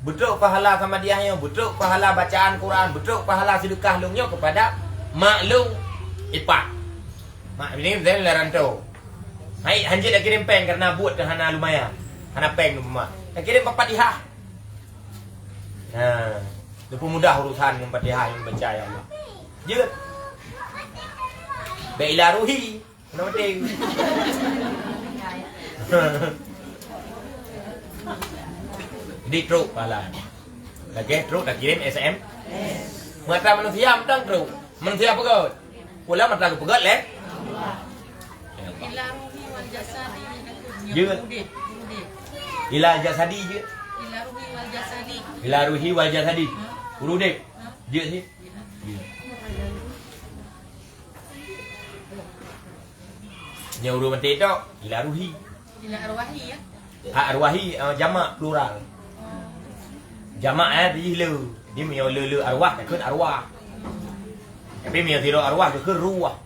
Beutrok pahala samadiyah nyoe, beutrok pahala bacaan Quran, beutrok pahala seudeukah lôn nyoe keupada mak lôn, ipak. Mak bini Zain lam rantau. Hai, hanjeuet takirém péng karena buet teuh hana lumayan. Hana péng teuma. Takirém Fatihah. Ha, dipeumudah urusan ngon Fatihah nyang baca, ya Allah. Jeuet. Bèk ila ruhi. Kena mati. Jadi trok pahala. Lagèe trok takirém S M S. Mata manusia mantong trok. Manusia peugöt. Pula mata geupeugöt lé. Ila ruhi wal jasadi. Jeuet. Ila jasadi jeuet. Ila ruhi wal jasadi. Ila ruhi wal jasadi. Ureueng udép. Jeuet sih. Jeuet. Nyoe ureueng maté tok, ila ruhi. Ila arwahi, ya? Ha, arwahi, eh, jamak plural. Jamak, eh, jih le. Jadi meunyoe le, le arwah, takheun arwah. Tapi meunyoe sidroe arwah, takheun ruwah.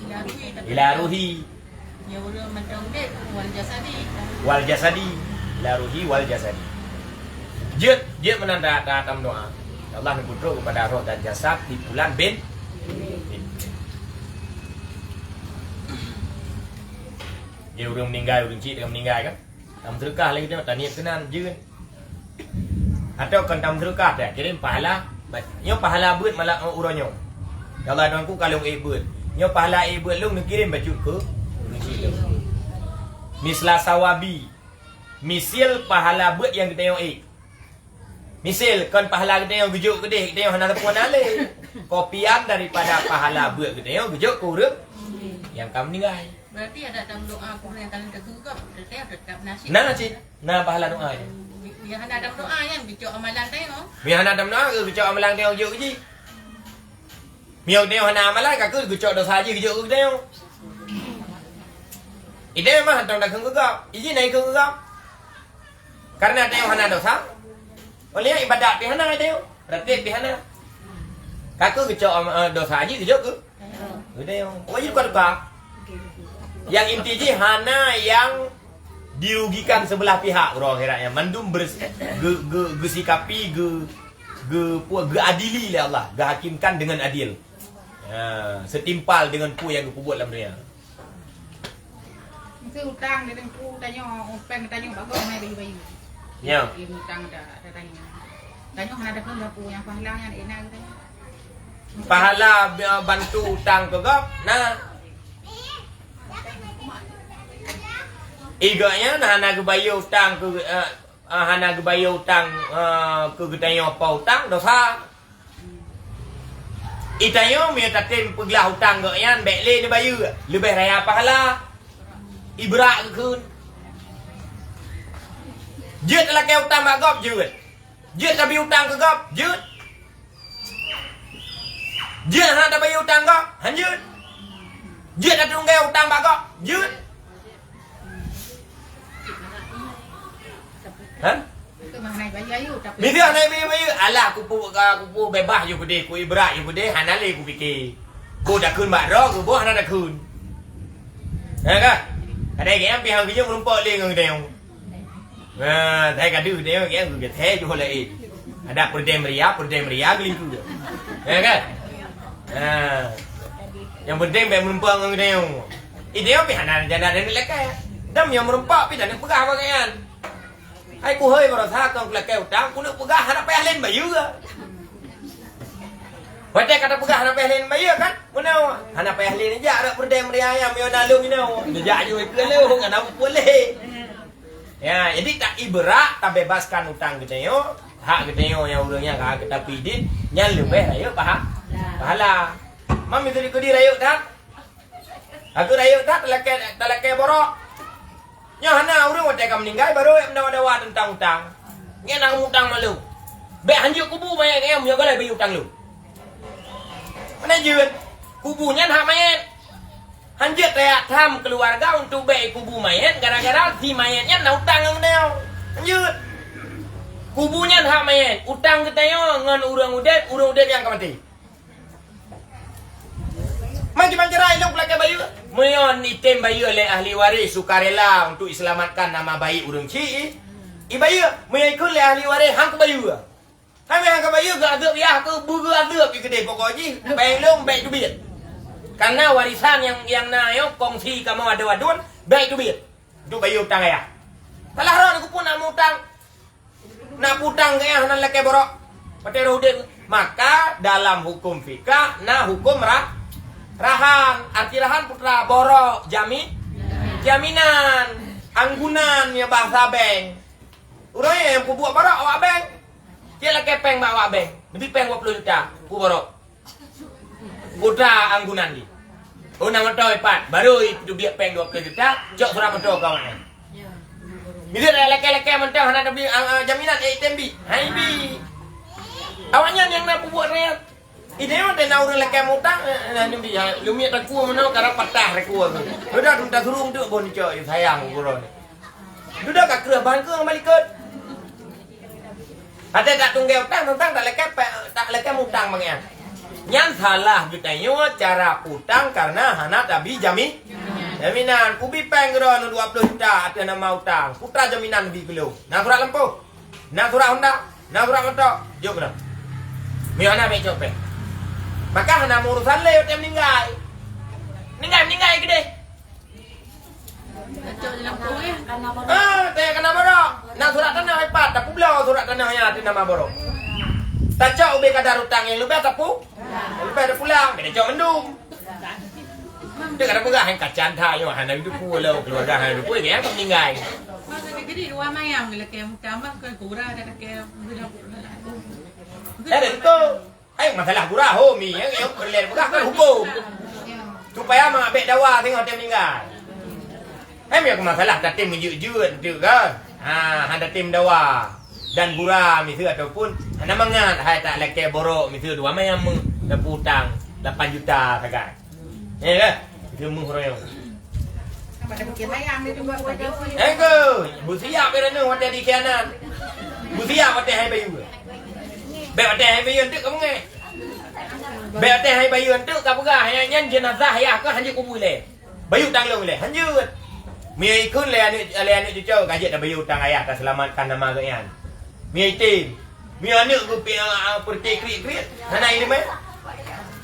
Ila ruhi, tapi ila ruhi. Ya, ureueng mantong udép, wal jasadi. Wal jasadi. Ila ruhi wal jasadi. Jeuet, jeuet meunan ta, ta, tameudoa. Ya Allah, neupeutrok keupada roh dan jasad di Fulan bin, bin. Ya, ureueng meuninggai, ureueng chik teuka meuninggai kan? Tameuseudeukah lagèe nyoe, taniet keunan, jeuet. Atau kon tameuseudeukah, takirém pahala, nyoe pahala beuet malah uroe nyoe. Ya Allah, Tuhanku, ka lôn ék beuet. Nyoe pahala ék beuet lôn neukirém bacut keu ureueng chik lôn. Misla sawabi, misil pahala beuet nyang geutanyoe ék. Misil, kon pahala geutanyoe geujok keudéh, geutanyoe hana teupeu na lé. Kopian daripada pahala beuet geutanyoe geujok keu ureueng nyang ka meuninggai. Berarti adak tameudoa keu ureueng nyang ka lheueh teukeugok, tetap, tetap na cit. Na cit, na pahala doa nyan. Nyang hana tameudoa nyan geucok amalan tanyoe. Nyang hana tameudoa geucok amalan tanyoe geujok keu jih. Meunyoe tanyoe hana amalan, ka keuh geucok dosa jih geujok keu tanyoe. Idéh mah hana takheun keu gob, ijih na ikheun keu gob. Karena tanyoe hana dosa, oleh ibadat pih hana tanyoe, ratéb pih hana. Ka keuh geucok, eh, dosa jih geujok keu Udah yang wajib tukar-tukar. Yang inti jih hana yang dirugikan sebelah pihak uroe akhirat nyan. Mandum beres-, ge-, ge-, geusikapi, ge-, ge-, pu-, geuadili lé Allah, geuhakimkan dengan adil. Ha, setimpal dengan peue nyang geupeubuet lam dunia. Mesti utang dari ku tanyoe, upeng tanyoe bagus mai bayu-bayu. Ya. Dia utang dah, dah tanyoe. Tanyoe hana ada pun dah pu yang pahala yang enak gitu. Pahala, eh, bantu utang keu gob, na. Iganya na hana geubayeue utang keu, eh, eh, hana geubayeue utang, eh, keu geutanyoe po utang, dosa. Itanyoe meunyoe tatem peuglah utang gobnyan, bèk lé neubayeue, leubeh raya pahala. Ibrat geukheun. Jeuet talakèe utang bak gob, jeuet. Jeuet tabi utang keu gob, jeuet. Jeuet hana tabayeue utang gob, hanjeuet. Jeuet tatunggée utang bak gob, jeuet. Ha? Miseue hana bayeue-bayeue, alah, kupu, kupu beubaih ju keudeh, ku ibrat ju keudeh, hana lé kupike. Boh takheun bak droe, boh hana takheun. Ha ka? Kadai geuh pih hana geujok meurumpok lé ngon geutanyoe. Ha, hai ka deuh geutanyoe, geutanyoe geuthèe ju laén. Ada peureudèe meuria, peureudèe meuria geulingkue. Ha ka? Ha. Nyang penting bèk meurumpok ngon geutanyoe. Geutanyoe pih hana janda dan lakèe. Dan nyang meurumpok pih hana peugah bak gobnyan. Hai kuhôi baroesa kong kulakèe utang, keuneuk peugah hana payah lé neubayeue. Watèe ka tapeugah hana payah lé neubayeue kan? Meunoe, hana payah lé neujak rot peureudèe meuria nyan meunyoe na lôn inoe. Neujak ju keu lôn, hana peue lé. Ya, jadi ta ibrat, tabebaskan utang geutanyoe, hak geutanyoe nyang ureueng nyan ka geutanyoe pidit, nyan leubeh rayeuk paha-, pahala. Mam itu dikudi rayeuk that. Aku rayeuk that talakèe, talakèe borok. Nyoe hana ureueng watèe ka meuninggai baru meudawa-dawa teuntang utang. Nyan na utang malu. Bèk hanjeuet kubu manyét nyan meunyoe galak bayeue utang lôn. Mana jeuet? Kubu nyan hak manyét. Hanjeuet tajak tham keuluwarga untuk bèk kubu manyét gara-gara si manyét nyan na utang ngon geutanyoe. Hanjeuet. Kubu nyan hak manyét, utang geutanyoe ngon ureueng udép, ureueng udép nyang ka maté. Macam-macam cara ilong pelakèe bayeue. Meunyoe item bayeue lé ahli waréh sukarela untuk iselamatkan nama baik ureueng chik, ibayeue. Meunyoe ikheun lé ahli waréh, han kubayeue. Hai meuhan ka bayeue, geuadeueb yah keu beugeuadeueb di keudeh pokok jih, bèk lôn bèk teubiet. Karena warisan nyang, nyang na nyoe kongsi kamoe adoe-adoe, bèk teubiet. Untuk bayeue utang ayah. Salah droe keupeue na meu-utang. Na peu-utang keu ayah hana lakèe borok. Watèe roh udép. Maka dalam hukum fikah na hukum rah-, rahan. Arti rahan peue teuma borok, jami-, jaminan, anggunan, ya bahasa bank. Ureueng nyang peubuet borok awak bank. Cit lakèe péng bak awak bank. Neubi péng dua ploh juta, peuborok. Gota anggunan jih. Oh, na moto ipat, baru iteubiet péng dua ploh juta, cok surat moto keu awaknyan. Bila dah lakèe-lakèe mantong hana teubi, ah, ah, jaminan, eh, item bi. Hai bi. Awaknyan nyang na peubuet riet. Ide mah na ureueng lakèe meu-utang, eh, eh, neubi, ha, lumiet takue meunoe, kadang patah takue tu. Udah, tu tasurung tu, bon cok, sayang gurèe ni. Dudoe ka kreueh ban keuh ngon balikot. Watèe tak tunggé utang, teuntang tak lakèe pe-, tak lakèe meu-utang bak nyan. Nyan salah geutanyoe cara peu-utang kareuna hana tabi jami-, jaminan. Kubi péng keudroe dua ploh juta ateueh nama utang. Peue teuma jaminan bi keu lôn? Na surat lampôh? Na surat honda? Na surat moto? Jok keunoe. Meunyo hana, bèk cok péng. Maka hana meu-urosan lé watèe meuninggai. Meuninggai, meuninggai keudéh. Ah, teuka na borok. Na surat tanah ipat, tapeubloe surat tanah nyan ateueh nama borok. Tacok ubé kadar utang nyang leubeh tapu-, leubeh tapulang, bèk tacok mandum. Teuka na peugah, "Hai kacan that nyoe, hana geuteupeue lom, keuluwarga hana geuteupeue, nyang ka meuninggai." Masa geujadi dua mayang, lakèe meutamah keu gura dan lakèe gura. Eh, betul. Hai, masalah gura ho mi, ya, ya, peureulèe peugah kan huköm. Supaya mak bèk dawa singoh tem ninggai. Hai, mi masalah tatem meujeuet-jeuet tu kan. Ha, hana tatem dawa. Dan gura miseue ataupun hana mangat hai tak lakèe borok miseue dua mayam meu, tapeu-utang lapan juta sagai. Ya kan? Geumeuh royong. Eh, ke? Beusiap ya, Renu, watèe dikhianat. Beusiap watèe hai bayeue. Bèk watèe hai bayeue enteuk ka beungèh. Bèk watèe hai bayeue enteuk ka peugah, "Hai nyan jeunazah ayah keuh hanjeuet kubui lé. Bayeue tanglông lé." Hanjeuet. Meunyo ikheun lé aneuk, lé aneuk cucoe, ka jeuet tabayeue utang ayah, taseulamatkan nama geuh nyan. Meunyo item. Meunyo aneuk geupi-, a, a, peureuté kriet-kriet, hana ileumèe.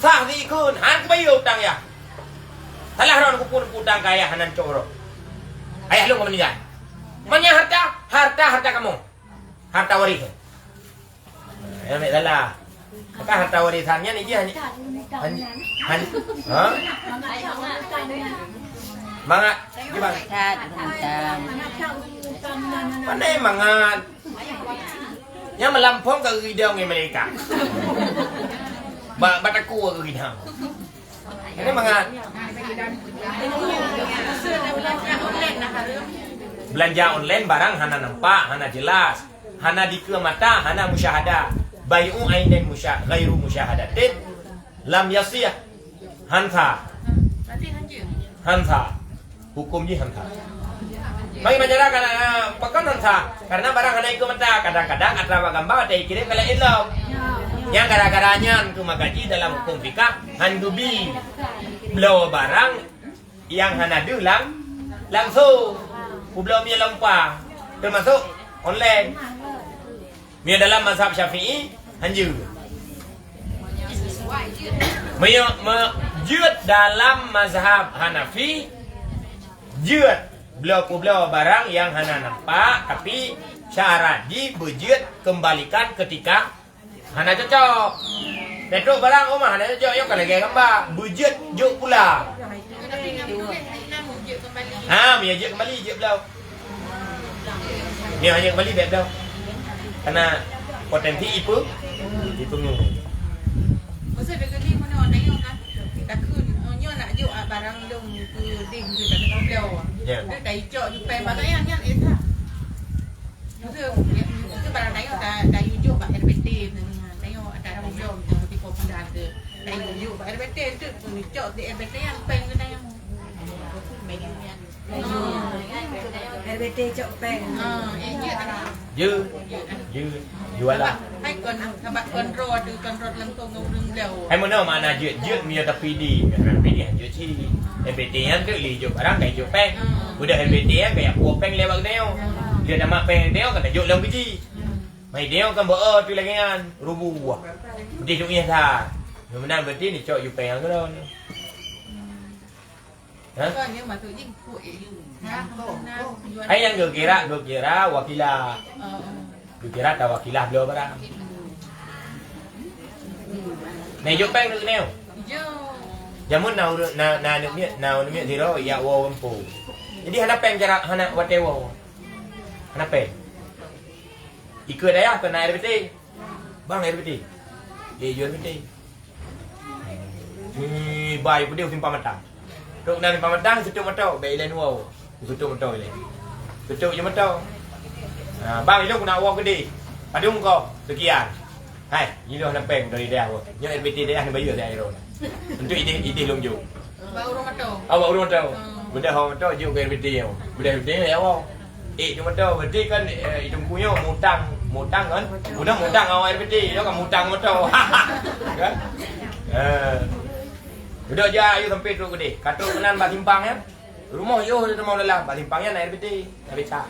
Sah si ikheun, han kubayeue utang yah. Salah droe neukupue, neukupue utang keu ayah hana neucok uroe. Ayah lôn ka meuninggai. Meunyo hareuta, hareuta, hareuta kamoe. Hareuta waréh. Nyang meusalah. Maka hareuta warésan nyan ijih han, han, han, ha? Mangat. Kiban? That, hantam. Pandai mangat. Nyang meulampông ka geugidong ngon malaikat. Ba, ba takue geugidong. Ini mangat. Belanja online barang hana nampak, hana jelas, hana dikeue mata, hana musyahadah. Bai'u ainan musya-, ghairu musyahadatin lam yasih. Hansa. Hansa. Huköm jih hansa. Bagi masyarakat, ah, pakon hansa? Karena barang hana ikeue mata, kadang-kadang atra bak gamba watèe ikirém ka laén lom. Nyang gara-gara nyan keuh maka jih dalam huköm fikah han geubi bloe barang nyang hana deuh lam, langsung. Peubloe mie lom pa, teumasok online. Meunyoe dalam mazhab Syafi'i, hanjeuet. Meunyoe, me-, jeuet dalam mazhab Hanafi, jeuet bloe peubloe barang nyang hana nampak, tapi syarat jih beujeuet keumbalikan keutika hana cocok. Teutrok barang u ma hana cocok, nyoe ka lagèe gamba, beujeuet jok pulang. Ha, meunyoe jeuet keumbali, jeuet bloe. Nyoe hana keumbali bèk bloe. Karena potensi ipe-, ipeungui. Maksud dia tadi mana orang tanya kan? Takut, oh, nyoe nak jok, ah, barang lôn keu deh, keu tak kena bloe. Ya. Dia dah icok jupèe barang nyan, nyan, eh, tak. Maksud, ya, maksud barang tanya dah, dah ijok bak R B T, tanya, tanya ada bloe, tapi kau pindah ke. Dah ijok bak R B T, tu pun icok di R B T yang peng ke tanya. Bagi nyan. R B T cok péng. Jeuet, jeuet, jualah. Hai kon, sabab kontrol tu, kontrol langsung ngon ureueng beliau. Hai meunoe makna jeuet, jeuet meunyoe tapidi, tapidi jeuet cit. R B T nyan tu lé jok barang, kai jok péng. Udah R B T nyan kai puwoe péng lewat geutanyoe. Dia tamat péng geutanyoe, ka tajok lom keuji. Mai tanyoe kan beu tu lagèe nyan, rubuh. Beudeh duek nyan that. Nyoe meunan berarti neucok jupéng nyan keudroe. Ha? Kon, dia masuk jih, kuk, eh. Nah, nah, tujuan. Hai nyang geukira, geukira wakilah. Oh. Geukira tawakilah bloe barang. Nah, ijok péng tu keunoe. Ijok. Jameun na ureueng, na, na aneuk miet, na aneuk miet sidroe, jak woe gampông. Jadi hana péng cara, hana watèe woe. Hana péng. Ikeue dayah keu na R B T. Bang, R B T. Lé jeuet R B T. Ni bai peudeh simpang matang. Trok na simpang matang, seutok moto, bèk ilèe woe. Seutok moto ilèe. Seutok je moto. Ha, bang, ilôn keuneuk woe keudeh. Padum kah? Sekian. Hai, ilôn hana péng dari dayah woe. Nyoe R B T dayah ni bayeue saya iro. Untuk ideh, ideh lôn jok. Bak ureueng moto. Ah, bak ureueng moto. Hmm. Beudôh ureueng moto jok keu R B T nyoe. Beudôh R B T nyoe ya woe. Eh, cuma tu, berarti kan, eh, Teungku nyoe mutang, mutang kan? Udah mutang awak R B T, dia kan mutang moto. Kan? Eh. Udah je, ayo sampai trok keudeh. Ka trok keunan bak simpang nyan. Rumoh yoh di rumah dalam, bak simpang nyan na R B T, na becak.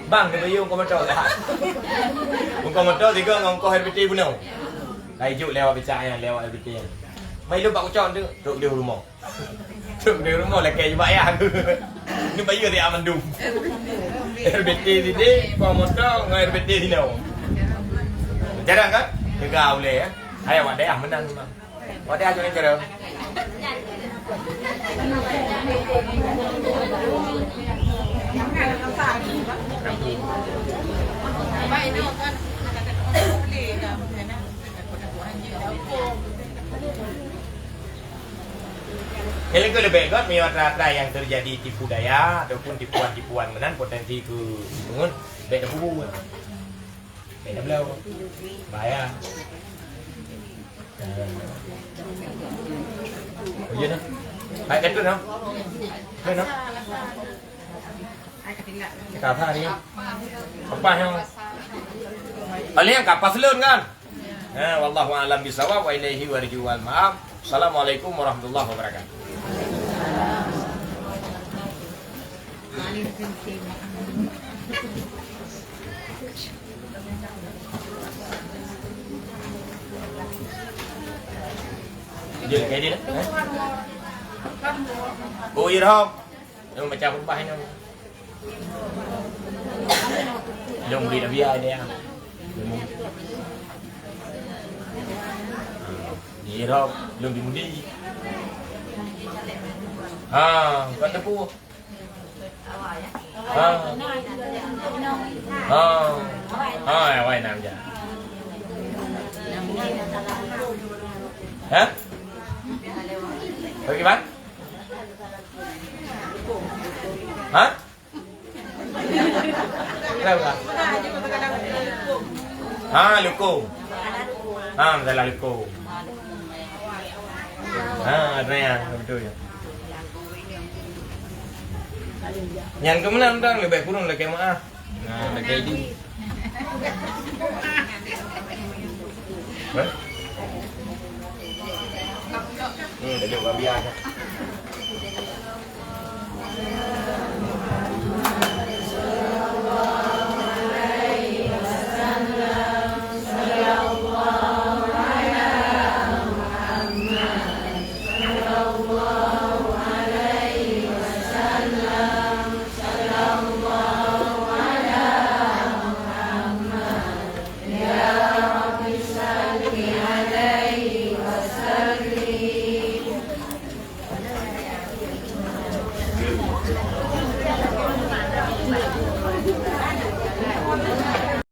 Bang, dia bayeue ongkoh moto. Ongkoh moto tiga ngon ongkoh R B T bunoe. Lai juk lewat becak nyan, lewat R B T nyan. Mai lôn bak kucok tu, trok di rumoh. Trok di rumoh lakèe jubak ya. Ni bayeue dia mandum. R B T sini, pom moto ngon R B T sinoe. Jarang kan? Teuga ulèe ya. Hai awak dayah meunan memang. Awak dayah jangan kira. Nyang leubeh gèt meunyoe atra-atra nyang teujadi tipu daya ataupun tipuan-tipuan meunan potensi keu jipeungeut, bèk tapeubuet. Bèk tabloe. Bahaya. Ujeuen nah. Hai katun nah. Katun nah. Ka apa ni? Apa yang? Paling ka pas lôn kan? Ha, wallahu a'lam bishawab wa ilaihi warji'ul ma'ab. Assalamualaikum warahmatullahi wabarakatuh. Dia kayak dia, eh? Oh, Irham. Dia baca khutbah ini. Dia murid Nabi ada yang. Irham, dia murid. Ha, bukan tepu. Ha. Ha. Ha, ya, wai nam ja. Ha? Bagaimana? Ha? Kenapa? Ha, lukong. Ha, masalah lukong. Ha, ada yang betul ya. Nyang keumeunang dang leubeh kureueng lakèe meu'ah. Nah, lakèe di. Hah? Hmm, dah jawab biasa.